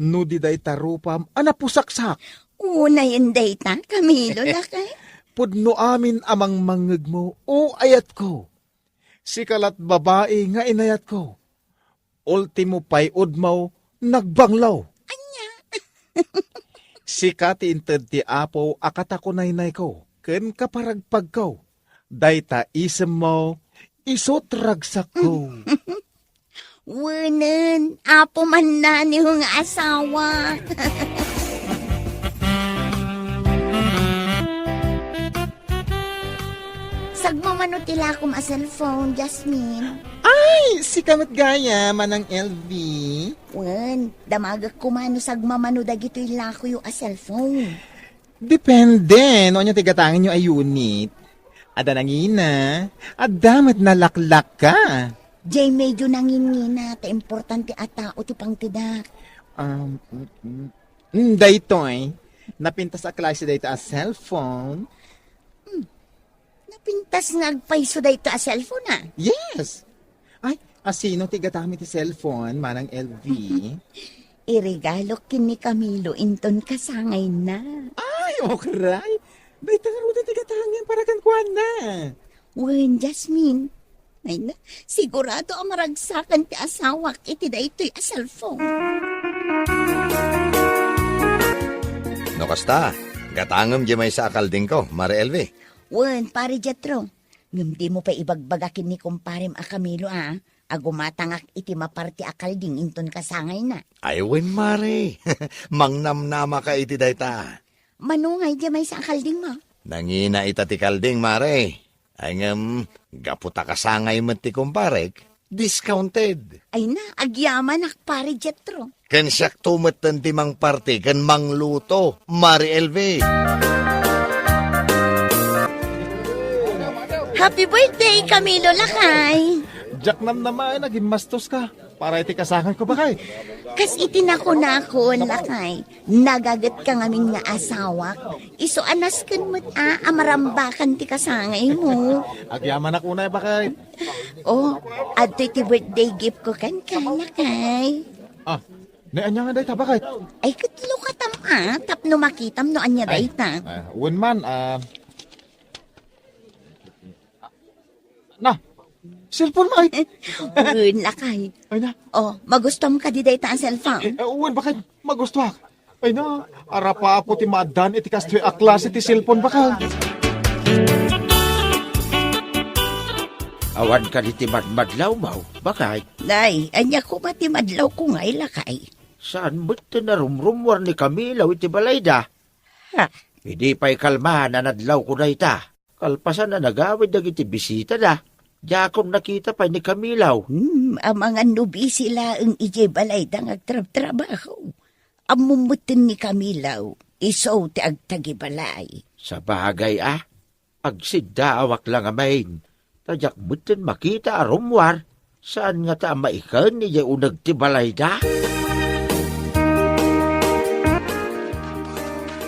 no di dayta rupam a napusaksak. Unayen dayta, Camilo, lakay. Pudno amin a mangmangngegmo, o ayatko. Sika lat babai nga inayatko. Ultimo pay-udmo, nagbanglo. Ania? Sika ti inted ti Apo a katakunaynayko ken kaparagpagko. Dayta isemmo, isut ragsakko. Wenen, Apo mannaniw nga asawa. Sagmamano ti lakom a cellphone, Jasmine. Ay, sika met gayam, Manang L V. Wen, damagek koma no sagmamano dagitoy lakoyo a cellphone. Depende no ania ti gatangenyo a unit. Adda nangina, adda met nalaklaka. Jay, medyo nangingina ta importante a tao ti pangtedak. Um, mm, mm, mm, daytoy, napintas a klase dayta a cellphone. Hmm. Napintas nga agpayso dayta a cellphone, a? Yes. Ay, Asino ti gatangem iti cellphone, Manang L V? Iregalo ken ni Camilo inton kasangayna. Ay, okray! Dayta ngaruden ti gatangem para kenkuana. Wen, Jasmine. Ay na, sigurado a maragsakan ti asawak iti daytoy a cellphone. No kasta, gatangem diay maysa a kaldingko, Mare L V. Wen, Pare Jetro. Ngem dimo pay ibagbaga ken ni kumparem a Camilo, a, a gumatangak iti maparti a kalding inton kasangayna. Ay, wen, Mare. Mangnamnamaka iti dayta. Mano ngay diay maysa a kaldingmo? Nangina ita ti kalding, Mare. Ay, ngem, gapu ta kasangay met ti kumparek, discounted. Ay na, agyamanak, Pare Jetro. Ken siakto metten ti mangparti ken mangluto, Mare L V. Happy birthday, Camilo, lakay! Diak namnamaen a gimmastoska para iti kasangayko, bakay. Kas iti nakunakon, lakay, nagagetka ngamin nga asawak. Isu a nasken met a, a marambakan ti kasangaymo. Agyamanak unay, bakay. Oh, adtoy ti birthday giftko kenka, lakay. Ah, ne, ania nga dayta, bakay? Ay, ket lukatam a, tapno makitam no ania dayta. Ay, ah, wen man, ah, na, cellphone mo, ay. Wen, lakay. Ay na. Oh, magustuam kadi dayta a cellphone? Eh, wen, bakay magustuak. Ay na, arapapo ti maaddaan iti kastoy a klase ti cellphone, bakay. Awan kadi ti madmadlawmo, bakay? Nay, ania koma ti madlawko ngay, lakay? Saan met ti narumrummuar ni Camilo iti balayda? Ha? Idi pay kalman a nadlawko dayta. Kalpasan a nagawid dagiti bisitada, diakon nakita pay ni Camilo. Hmm, amangan no busy laeng idiay balayda nga agtrabtrabaho. Ammom metten ni Camilo, isu ti agtagibalay. Sabagay a, agsiddaawak la ngamin, ta diak metten makita a rummuar. Saan ngata a maiken idiay uneg ti balayda?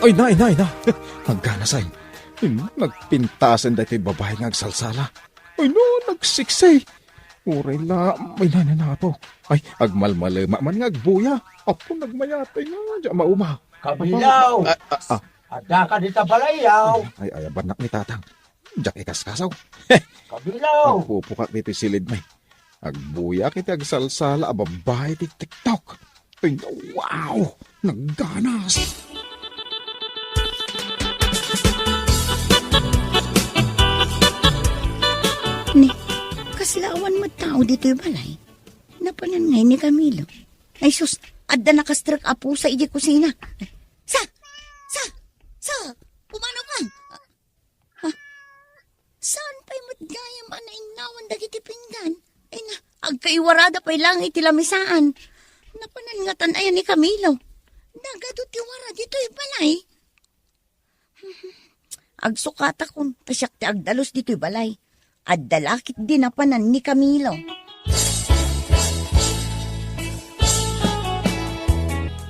Ay na, ay na, ay na. Nagganasay. Hmm, nagpintasen daytoy babai nga agsalsala. Ay no, nagsiksi. Uray la, ay na, na, na, apo. Ay, agmalmalema man nga agbuya. Apo, nagmayatay nga, di mauma. Kabilaw! Ah, ah, ah. Adda ka dita balayaw? Ay, ay, abannak ni Tatang. Diak ikaskasaw. Kabilaw! Agpupukak ditoy silid, may. Agbuyak iti agsalsala a babai ti TikTok. Ay, wow! Nagganas! Ni, kasla awan met tao ditoy balay. Napanan ngay ni Camilo. Ay sus, adda nakastrek a pusa idiay kusina. Sa! Sa! Sa! Pumanaw ka! Ha? Saan pay met gayam a nainnawan dagiti pinggan? Ay na, agkaiwarada pay lang iti lamisaan. Napanan ngatan aya ni Camilo? Nagadu ti wara ditoy balay. Agsukatakon, ta siak ti agdalus ditoy balay. Adda la ketdi napanan ni Camilo.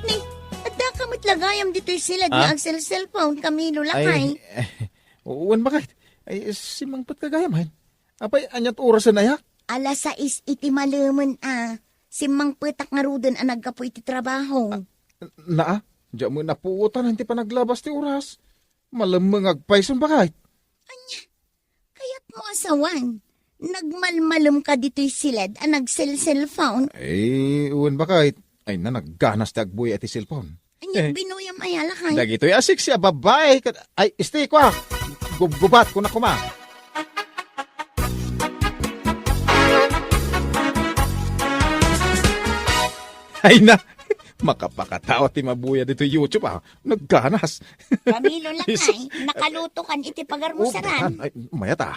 Ni, adda ka met la gayam ditoy silad nga Ah? agselselpon, Camilo, lakay. Ay, wen bakit? Ay, simangpet ka gayam, hay. Apay, aniat orasen aya? Alas sais iti malemen a. Simmangpetak ngaruden a naggapu iti trabaho. Naa, diak met napuotan ti panaglabas ti oras. Malemmeng agpayson bakit? Ania? Kayatmo a sawen, nagmalmalemka ditoy silad a nagselselpon? Ay, wen bakit? Ay na, nagganas ti agbuya iti cellphone. Ania Eh. binuyam aya lakay? Dagitoy a sexy a babai ket, ay, isti, kua. Gubgubat, kuna koma. Ay na, makapakatawa ti mabuya ditoy YouTube, ah. Nagganas. Camilo, lakay, Isus. nakaluto kan iti pagarmusaran. Oh, ay, mayat, ah.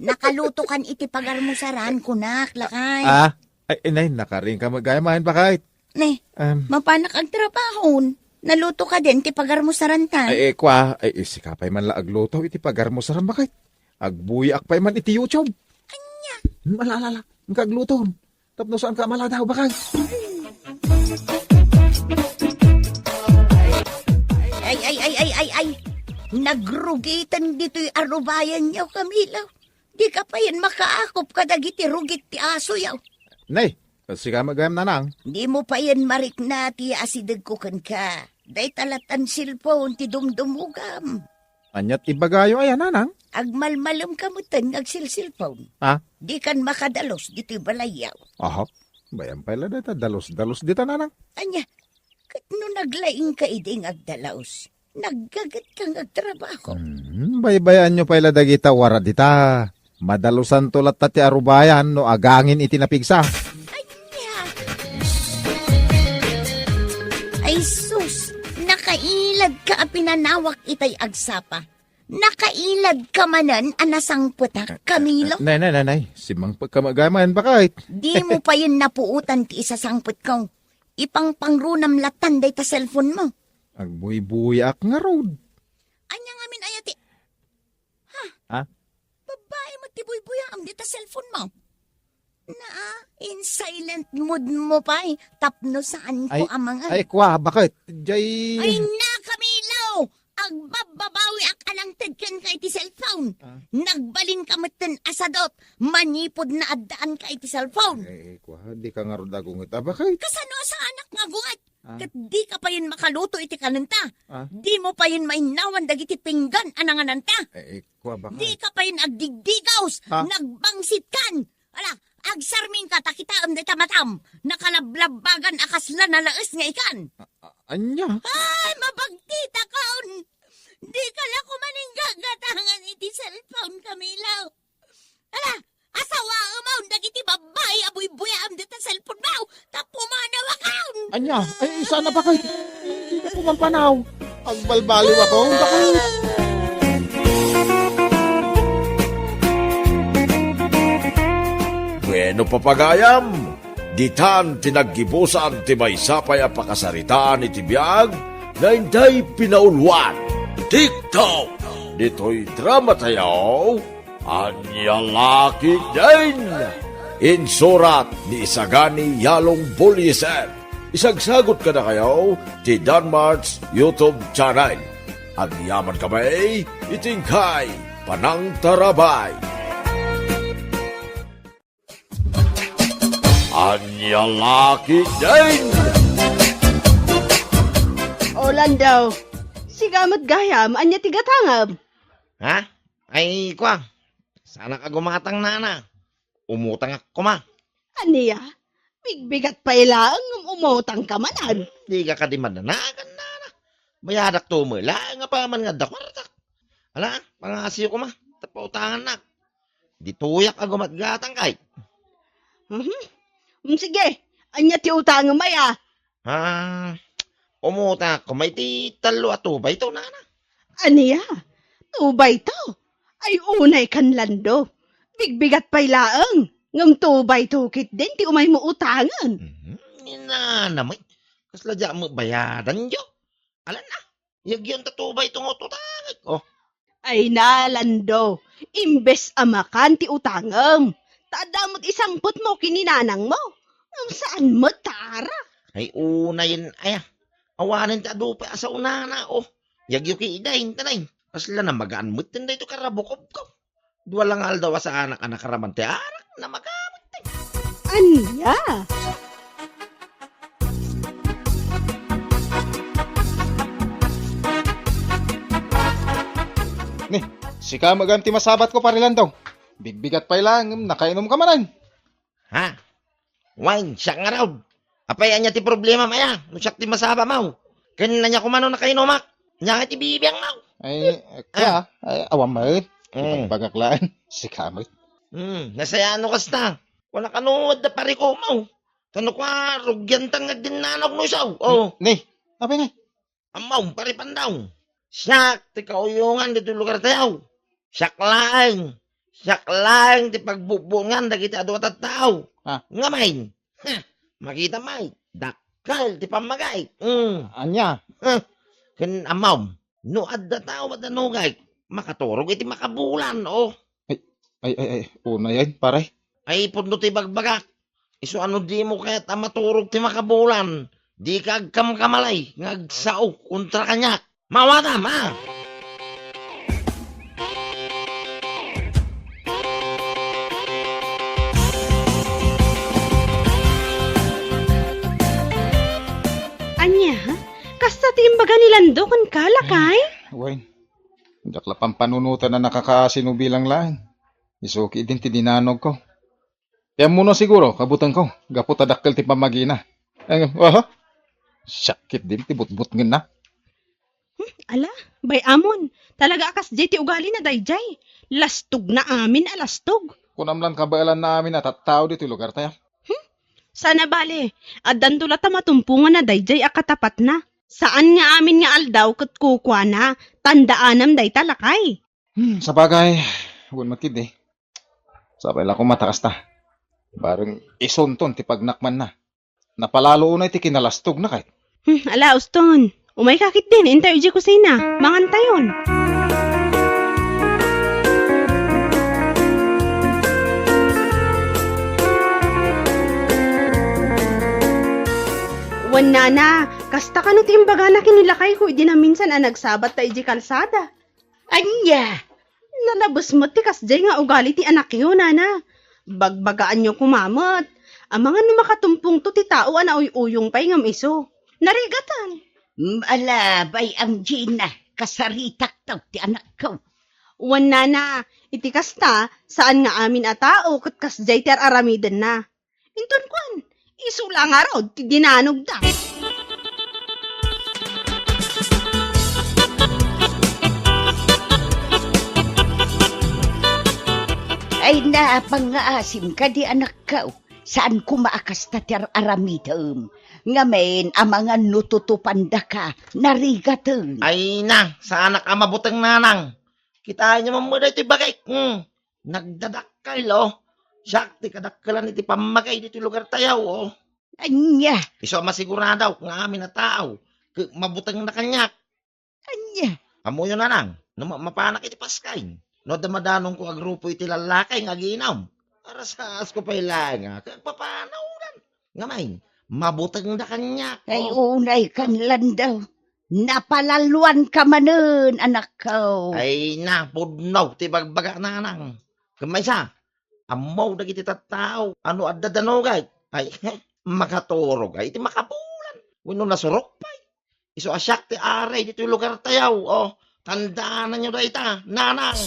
Nakaluto kan iti pagarmusaran, kunak, lakay. Ah, ay, inay, nakaring ka magayamayan, bakit? Ne, Em. mapanak agtrabahon. Naluto ka din ti pagarmusaran ta. Ay, eh, kwa, ay, eh, sika pay man la agluto iti pagarmusaran, bakit? Agbuyaak pay man iti YouTube. Anya? Hmm, ala, ala, ala. Ang kagluto. Tapno saan ka maladaw, bakit? Ay, ay, ay, ay, ay, ay. Nagrugitan ditoy arubayan niyo, Camilo. Dika payen makaakop kadagiti rugit ti asoyo. Nay, sika met gayam, nanang. Dimo payen marikna ti asidegko kenka. Dayta lattan cellphone ti dumdumogam. Aniat ibagayo aya, nanang? Agmalmalemka metten nga agsilsilpon. Ha? Dikan makadalus ditoy balayyo. Aha. Bayam pay la dayta dalus-dalus dita, nanang. Ania, ket no naglaingka idi nga agdalus, naggagetka nga agtrabaho. Hmm, baybayaanyo pay la dagita warad dita. Madalusanto latta ti arubayan no agangin iti napigsa. Ania? Ay sus, nakailadka a pinanawak itay agsapa. Nakailadka manen a nasangpetak, Camilo? Nay, nay, nay, nay. Simangpetka met gayam, bakit? Dimo payen napuotan ti isasangpetko. Ipangpangrunam lattan dayta cellphone mo. Agbuybuyaak ngarud. Ania ngamin aya ti Ha? Ha? Babai met ti buybuyaam dita cellphone mo. Naa, in silent mode mo pay, tapno saanko Ay, a mangan. Ay, kwa, bakit? Jay Ay, na, Camilo! Agbabbabawiak a nangted kenka iti cellphone. Ah. Nagbalinka metten a sadot, manipud naaddaanka iti cellphone. Eh, kwa, dika ngarud agunget. Ah, bakit? Kasano a saanak nga agunget? Ah. Ket dika payen makaluto iti kanenta. Ah. Dimo payen mainnawan dagiti pinggan a nangananta. Eh, eh, kwa, bakit? Dika payen agdigdigaus, Ah. nagbangsit kan. Ala, agsarmingka ta kitaem dayta matam. Nakalablabbagan a kasla nalaes nga ikan. Ah, ah, ania? Ay, mabagtitakon! Dika la koma inggatangan iti cellphone, Camilo. Ala, asawaem dagiti babbai a buybuyaam dita cellphone mo, ta pumanawakon! Ania? Ay, saan a bakit? Dika pumampanaw. Agbalbaliwakon, bakit? Bueno, papagayam, ditan ti naggibusan ti maysa pay a pakasaritaan iti biag nga intay pinauluan. TikTok! Ditoy drama tayo, Ania la ketdin? Insurat ni Isagani Yalong Bullieser. Isagsagot kadakayo ti Danmart's YouTube channel. Agyaman kami iti inkay panangtarabay. Ania la ketdin? O, Lando, sika met gayam, ania ti gatangem? Ha? Ay, kwa, saanak a gumatang, nana. Umutangak koma. Ania? Bigbigat pay laeng ngem umutangka manen. Dika kadi madanagan, nana. Bayadak to met laeng apaman nga adda kuartak. Ala, pangasiyo koma, ta pautangannak. Ditoyak a gumatgatang kay. Mhm. Mm, sige, ania ti utangem aya? Ah, umutang koma iti tallo a two by two, nana. Ania? Two by two? Ay, unay kan, Lando. Bigbigat pay laeng. Ngem two by two ketdin ti umaymo utangen. Mhm. Ni nana met. Kasla diak met bayadanyo. Alan na. Yagyon ta two by two nga ututangek. Oh. Ay na, Lando, imbes a makan ti utangem, ta adda met isangpetmo ken ni nanangmo. Ngem saan met ta ara. Ay, unayen aya. Awanen ti adu pay a saonana, oh. Yagyo ki idain, tanay. Kasla namagaan met ten daytoy karabukobkob. Dua lang aldaw a saanak a nakaraman ti arak, namagaan met ten. Ania? Ni, sika met gayam ti masabatko, Pare Landong. Bigbigat pay laeng, ngem nakainomka manen. Ha? Wen, siak ngarud. Apay, ania ti problemam aya? No siak ti masabam, aw. Ken ania koma no nakainumak? Ania ngay ti bibiangmo? Ay, Ah. kaya, ay, awan met. Mm. Ipagbagak laeng. Sika met. Hmm, nasayaat no kasta. Kuna kano adda pariko, aw. Kano kua, rugiantan nga agdinnanaw no isu. Oh. Ni, apay ngay? Ammom, Pare Pandaw. Siak ti kauyongan ditoy lugar tayo. Siak laeng. Siak laeng ti pagbubbuongan dagiti adu a tattao. Ah. Ngamin, ha, makita met, dakkel ti pammagik. Mm. Ania? Ha, ken ammom, no adda tao a danugek, makaturog iti makabulan, oh. Ay, ay, ay, ay, unayen, pare. Ay, pudno ti bagbagak. Isu a no dimo kayat a maturog ti makabulan, dika agkamkamali nga agsao kontra kaniak. Mawatam, a! Ti imbaga ni Lando kenka, lakay? Wen, diak la pampanunotan a nakakaasino bilang laeng. Isu ketdin ti dinanogko. Ti ammono siguro, kabutengko, gapu ta dakkel ti pammagina. Eh, aha? Siak ketdin ti butbutngenna. Hmm, ala, bay-amon, talaga a kasdiay ti ugalina daydiay. Lastogna amin a lastog. Kunam lan kabaelanna amin a tattao ditoy lugartayo. Hmm? Saan a bale, addanto latta matumponganna daydiay a katapatna. Saan nga amin nga aldaw ket kukuana, tandaanam dayta, lakay. Hmm, sabagay, wen met ketdi. Sapay la koma ta kasta. Bareng isunton ti pagnakmanna. Napalalo unay ti kinalastogna ket. Hmm, ala, uston. Umayka ketdin, intayo idiay kusina. Mangantayon. Wen nana, kasta kano ti imbagana ken ni lakayko idi naminsan a nagsabatta idiay kalsada. Ania? Nalabes met ti kasdiay nga ugali ti anakyo, nana. Bagbagaanyo koma met. Amangan no makatumpongto ti tao a nauy-uyong pay ngem isu. Narigaten. Mm, ala, bay-am Gina, kasaritakto ti anakko. Wen nana, iti kasta, saan nga amin a tao ket kasdiay ti ar-aramidenna. Inton kuan, isu la ngarud ti dinanogda. Ay, napangngaasim kadi, anakko. Saan koma a kasta ti ar-aramidem. Ngamin, amangan no tutupandaka, narigaten. Ay na, saanak a mabuteng, nanang. Kitaenyo man met daytoy bagik. Hmm. Nagdadakkel, oh. Siak ti kadakkelan iti pammagay ditoy lugartayo, oh. Ania? Isu a masiguradok nga amin a tao, ket mabutengna kaniak. Ania? Ammoyo, nanang, no ma-, mapanak iti paskay. No adda madanongko a grupo iti lallaki nga aginom. Arasasko pay laeng, ah, ket agpapanawdan. Ngamin, mabutengda kaniak, oh. Ay, unay kan Lando. Napalalluanka manen, anakko. Ay, napudno ti bagbaga, nanang. Ket maysa, ammo dagiti tattao a no adda danogay, ay, makaturog ay iti makabulan wenno nasurok pay. Isu a siak ti ari ditoy lugartayo. Oh, tandaananyo dayta, nanang.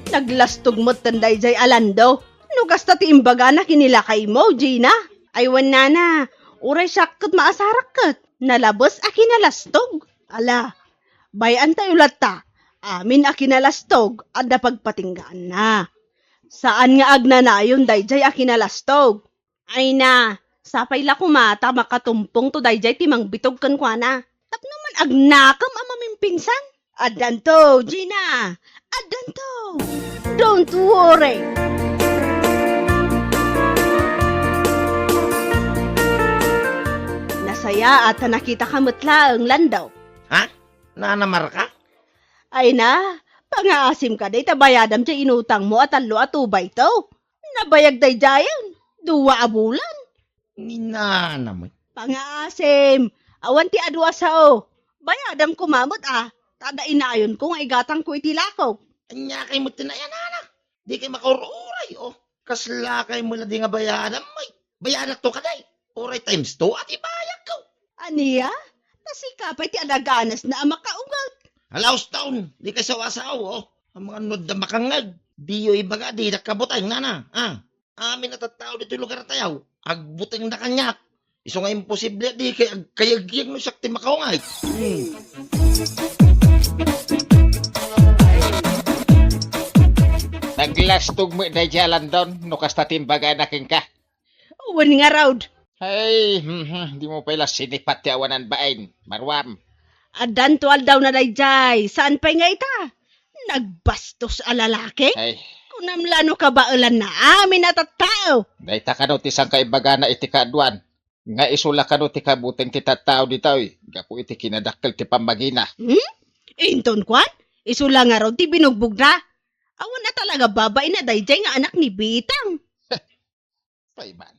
Naglastog metten daydiay a Lando. No kasta ti imbagana ken ni lakaymo, Gina. Ay, wen nana, uray siak ket maasarak ket nalabes a kinalastog. Ala, bay-antayo latta, amin a kinalastog adda pagpatinggaanna. Saan nga agnanayon daydiay a kinalastog. Ay na, sapay la koma ta makatumpongto daydiay ti mangbitog kenkuana. Tapno man agnakem a mamimpinsan. Addanto, Gina! Addanto! Don't worry! Nasayaat ta nakitaka met laeng, Lando. Ha? Nanamarka? Ay na, pangaasim kadi ta bayadam ti inutangmo a tallo a tubayto. Nabayag daydiayen, dua a bulan. Ni nana met. Pangaasim, awan ti adu a sao. Bayadam koma met a, ta adda inayonko nga igatangko iti lakok. Ania kay met ti nayanana? Dikay makaur-uray, oh. Kasla kay met la di nga bayadam, ay. Bayadakto kadi. Uray times two a ti bayagko. Ania? Ta sika pay ti adaganasna a makaugat. Hala, uston, dikay sao-sao, oh. Amangan no adda makangngeg. Diyo ibaga, didak kabuteng, nana. Ah, amin a tattao ditoy lugartayo, agbutengda kaniak. Isu nga imposible a dikay agkayagyag no siak ti makaungay. Hmm. Naglastog met daydiay a Lando no kasta ti imbagana kenka. Wen ngarud. Ay, mhm, dimo pay la sinipat ti awanan bain, maruam. Addanto aldawna daydiay, saan pay nga ita? Nagbastos a lalaki? Ay. Kunam la no kabaelanna amin a tattao. Dayta kano ti sangkaibagana iti kaaduan, nga isu la kano ti kabuteng ti tattao ditoy, gapu iti kinadakkel ti pammagina. Hmm? Inton kuan, isu la ngarud ti binugbogda. Awan a talaga babain a daydiay nga anak ni Bitang. Pay man.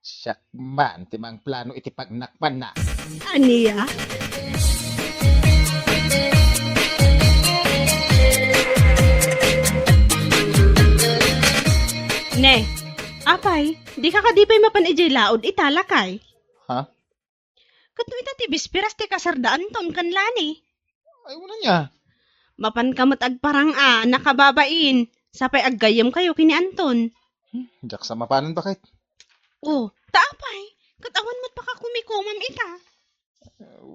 Siak man ti mangplano iti pagnakmanna. Ania? Ne, Apay, dika kadi pay mapan idiay laod ita, lakay? Ha? Ket no ita ti bisperas ti kasarda Anton ken Lani? Ay, wen ania? Mapanka met agparang a nakababain, sapay aggayyemkayo ken ni Anton. Hmm, diak sa mapanen, baket. Oh, ta apay, ket awan met pakakumikomam ita.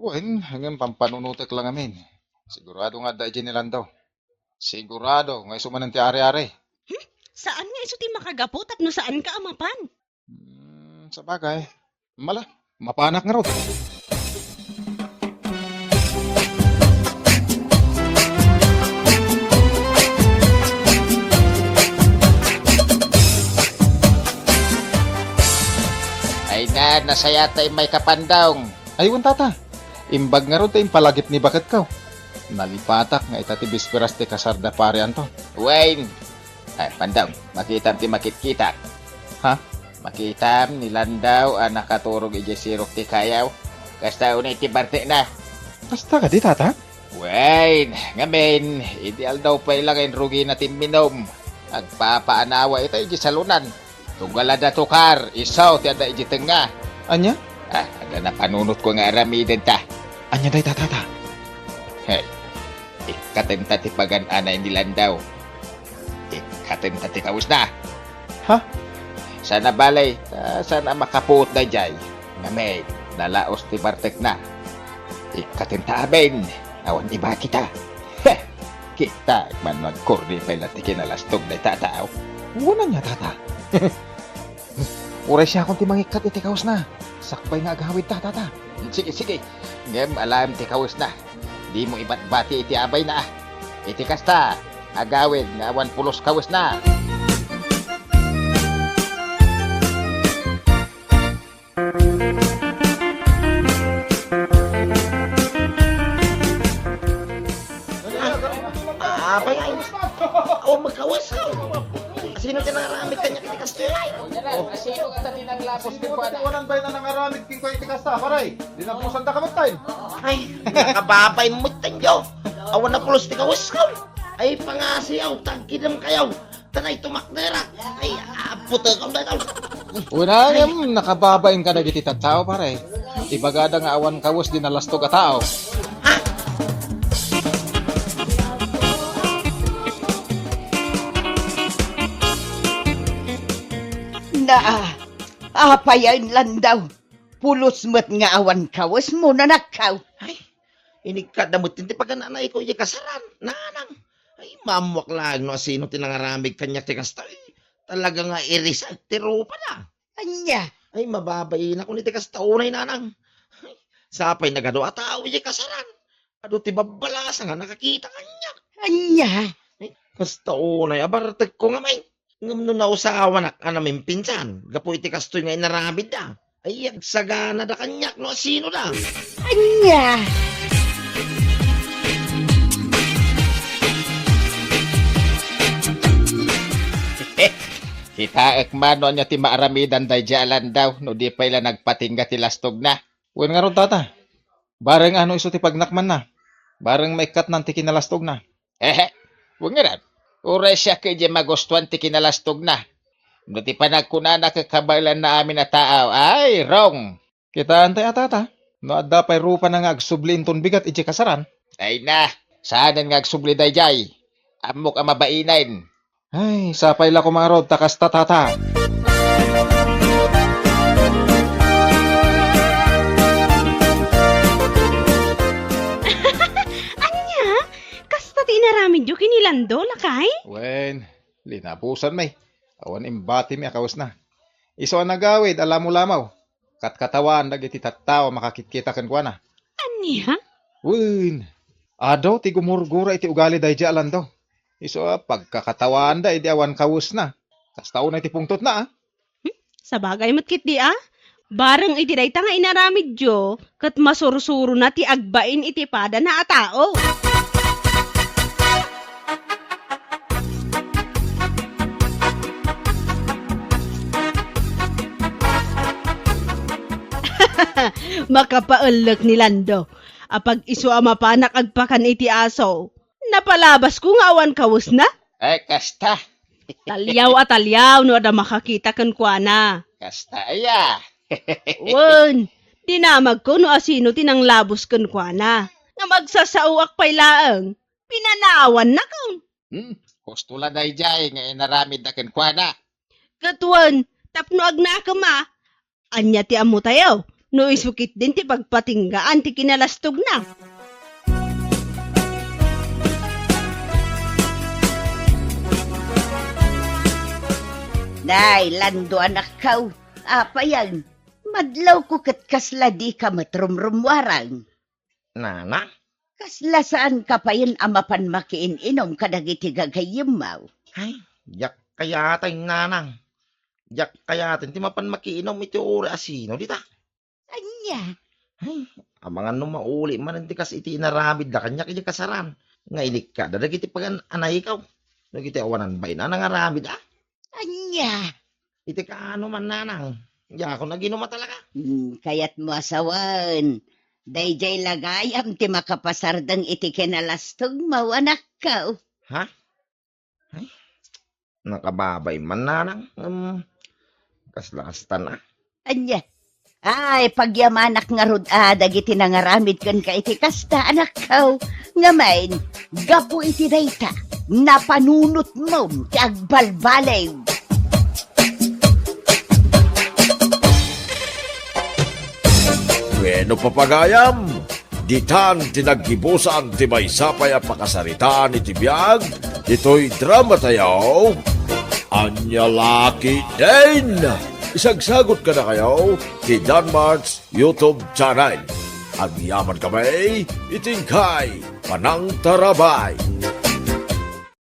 Wen, ngem pampanunotek la ngamin. Sigurado nga adda idiay ni Landao. Sigurado nga isu manen ti ari-ari. Hmm? Saan nga isu ti makagapu tapno saanka a mapan? Hmm, sabagay. Mala, mapanak ngarud. Ay na, nasayat ta immay ka, Pandong. Ay, wen, tata. Imbag ngarud ta impalagip ni baketko. Nalipatak nga ita ti bisperas ti kasarda pari Anton. Wen, ay, Pandong, makitam ti makitkitak. Ha? Makitam ni Landao a nakaturog idiay sirok ti kayaw. Kasta unay ti bartekna. Kasta kadi, tata? Wen, ngamin, idi aldaw pay la nga inrugina ti imminum. Agpapaanawa ita idiay salonan. Tunggal adda tukar, isu ti adda idiay tengnga. Ania? Ah, adda napanunotko nga aramidenta. Ania dayta, tata? Hey, ikkatenta ti pagan-anay ni Landao. Ikkatenta ti kawesna. Ha? Saan a bale, ah, saan a makapuot daydiay. Ngamin, nalaos ti bartekna. Ikkatenta amin, awan ibatita. Heh! Kita, man no agkurdi pay la ti kinalastog dayta a tao. Wen ania, tata? Uray siakon ti mangikkat iti kawesna. Sakbay nga agawidta, tata. Sige, sige. Ngem alaem ti kawesna. Dimo ibatbati iti abayna, ah. Iti kasta, agawid nga awan pulos kawesna. Apay, ay. Awan met kawes. Sino ti nangaramid kaniak iti kastoy? Oh. Sino nga ti nanglapos ti kuana? Awan bay na nangaramid kenkuana iti kasta, pare? Dinapusan da ka met tayo. Ay, nakababain met tayo. Awan a pulos ti kawes. Ay, pangasiaw, tagkidem kayo. Tanay tumakderak. Ay, aputekam na ito. Una, ngem, nakababain kadagiti tattao, pare. Ibagada nga awan kawes di nalastog a tao. Naa, apay a inlandaw? Pulos met nga awan kawesmo, nanakkaw. Ay, inikkat da met ti pagan-anayko idiay kasaran, nanang. Ay, maammoak laeng no asino ti nangaramid kaniak ti kasta. Ay, talaga nga irisak ti rupada. Ania? Ay, mababainak iti kasta unay, nanang. Ay, sapay nagadu a tao idiay kasaran. Adu ti babbalasa nga nakakita kaniak. Ania? Ay, kasta unay a bartekko ngamin. Ngem no nausawanak a namimpinsan gapu iti kastoy nga inaramidda, ay agsaganada kaniak no asino da. Ania? Kitaek man no ania ti maaramidan daydiay a landaw no di pay la nagpatingga ti lastogna. Wen ngarud, tata. Bareng no isu ti pagnakmanna. Bareng maikkatnan ti kinalastogna. Ehe, wen ngarud. Uray siak idiay magustuan ti kinalastogna. No ti panagkunana ket kabaelanna amin a tao, ay, wrong. Kitaentay a, tata. No adda pay rupana nga agsubli inton bigat idiay kasaran. Ay na, saanen nga agsubli daydiay. Ammok a mabainen. Ay, sapay la koma ngarud ta kasta, tata. Ania? Kasta ti inaramidyo ken ni Lando, lakay? Wen, linapusanmi. Awan imbatimi a kawesna. Isu a nagawid a lamolamo. Katkatawaen dagiti tattao a makakitkita kenkuana. Ania? Wen, adu ti gumurgura iti ugali daydiay a Lando. Isu a pagkakatawaenda idi awan kawesna. Kasta unay ti pungtotna, a. Hmm? Sabagay met ketdi, a. Bareng iti dayta nga inaramidyo, ket masursurona ti agbain iti padana a tao. Makapaellek ni Lando. Apag isu a mapanak agpakan iti aso. Napalabasko nga awan kawesna? Ay, kasta. Taliaw a taliaw no adda makakita kenkuana. Kasta aya. Wen, dinamagko no asino ti nanglabos kenkuana. Ngem agsasaoak pay laeng, pinanawannak. Hmm, husto la daydiay nga inaramidda kenkuana. Ket wen, tapno agnakem a, ania ti ammotayo? No isu ketdin ti pagpatinggaan ti kinalastogna. Nay, Lando, anakko, apayan, madlawko ket kasla dika met rumrummuarang. Nana? Kasla saanka payen a mapan makiin-inom kadagiti gagayyemmo? Ay, diak kayaten, nanang. Diak kayaten ti mapan makiinom iti uri a sino dita. Ania? Ay, amangan no mauli manen ti kas iti inaramidda kaniak iti kasaran nga inikkada dagiti pagan-anayko. Dagiti awanan bain a nangaramid, a? Ania? Iti kaano man, nanang? Diakon aginum a talaga. Hmm, kayatmo a sawen, daydiay la gayam ti makapasardeng iti kinalastogmo, anakko. Ha? Ay, nakababay man, nanang. Em, kasla kastan a. Ania? Ay, pagyamanak ngarud a dagiti nangaramid kenka iti kasta, anakko. Ngamin, gapu iti dayta, napanunotmom ti agbalbaliw. Bueno, papagayam, ditan ti naggibusan ti maysa pay a pakasaritaan iti biag ditoy dramatayo, Ania La Ketdin. Isagsagut kadakayo ti Danmark's YouTube channel. Agyaman kami iti inkay panangtarabay.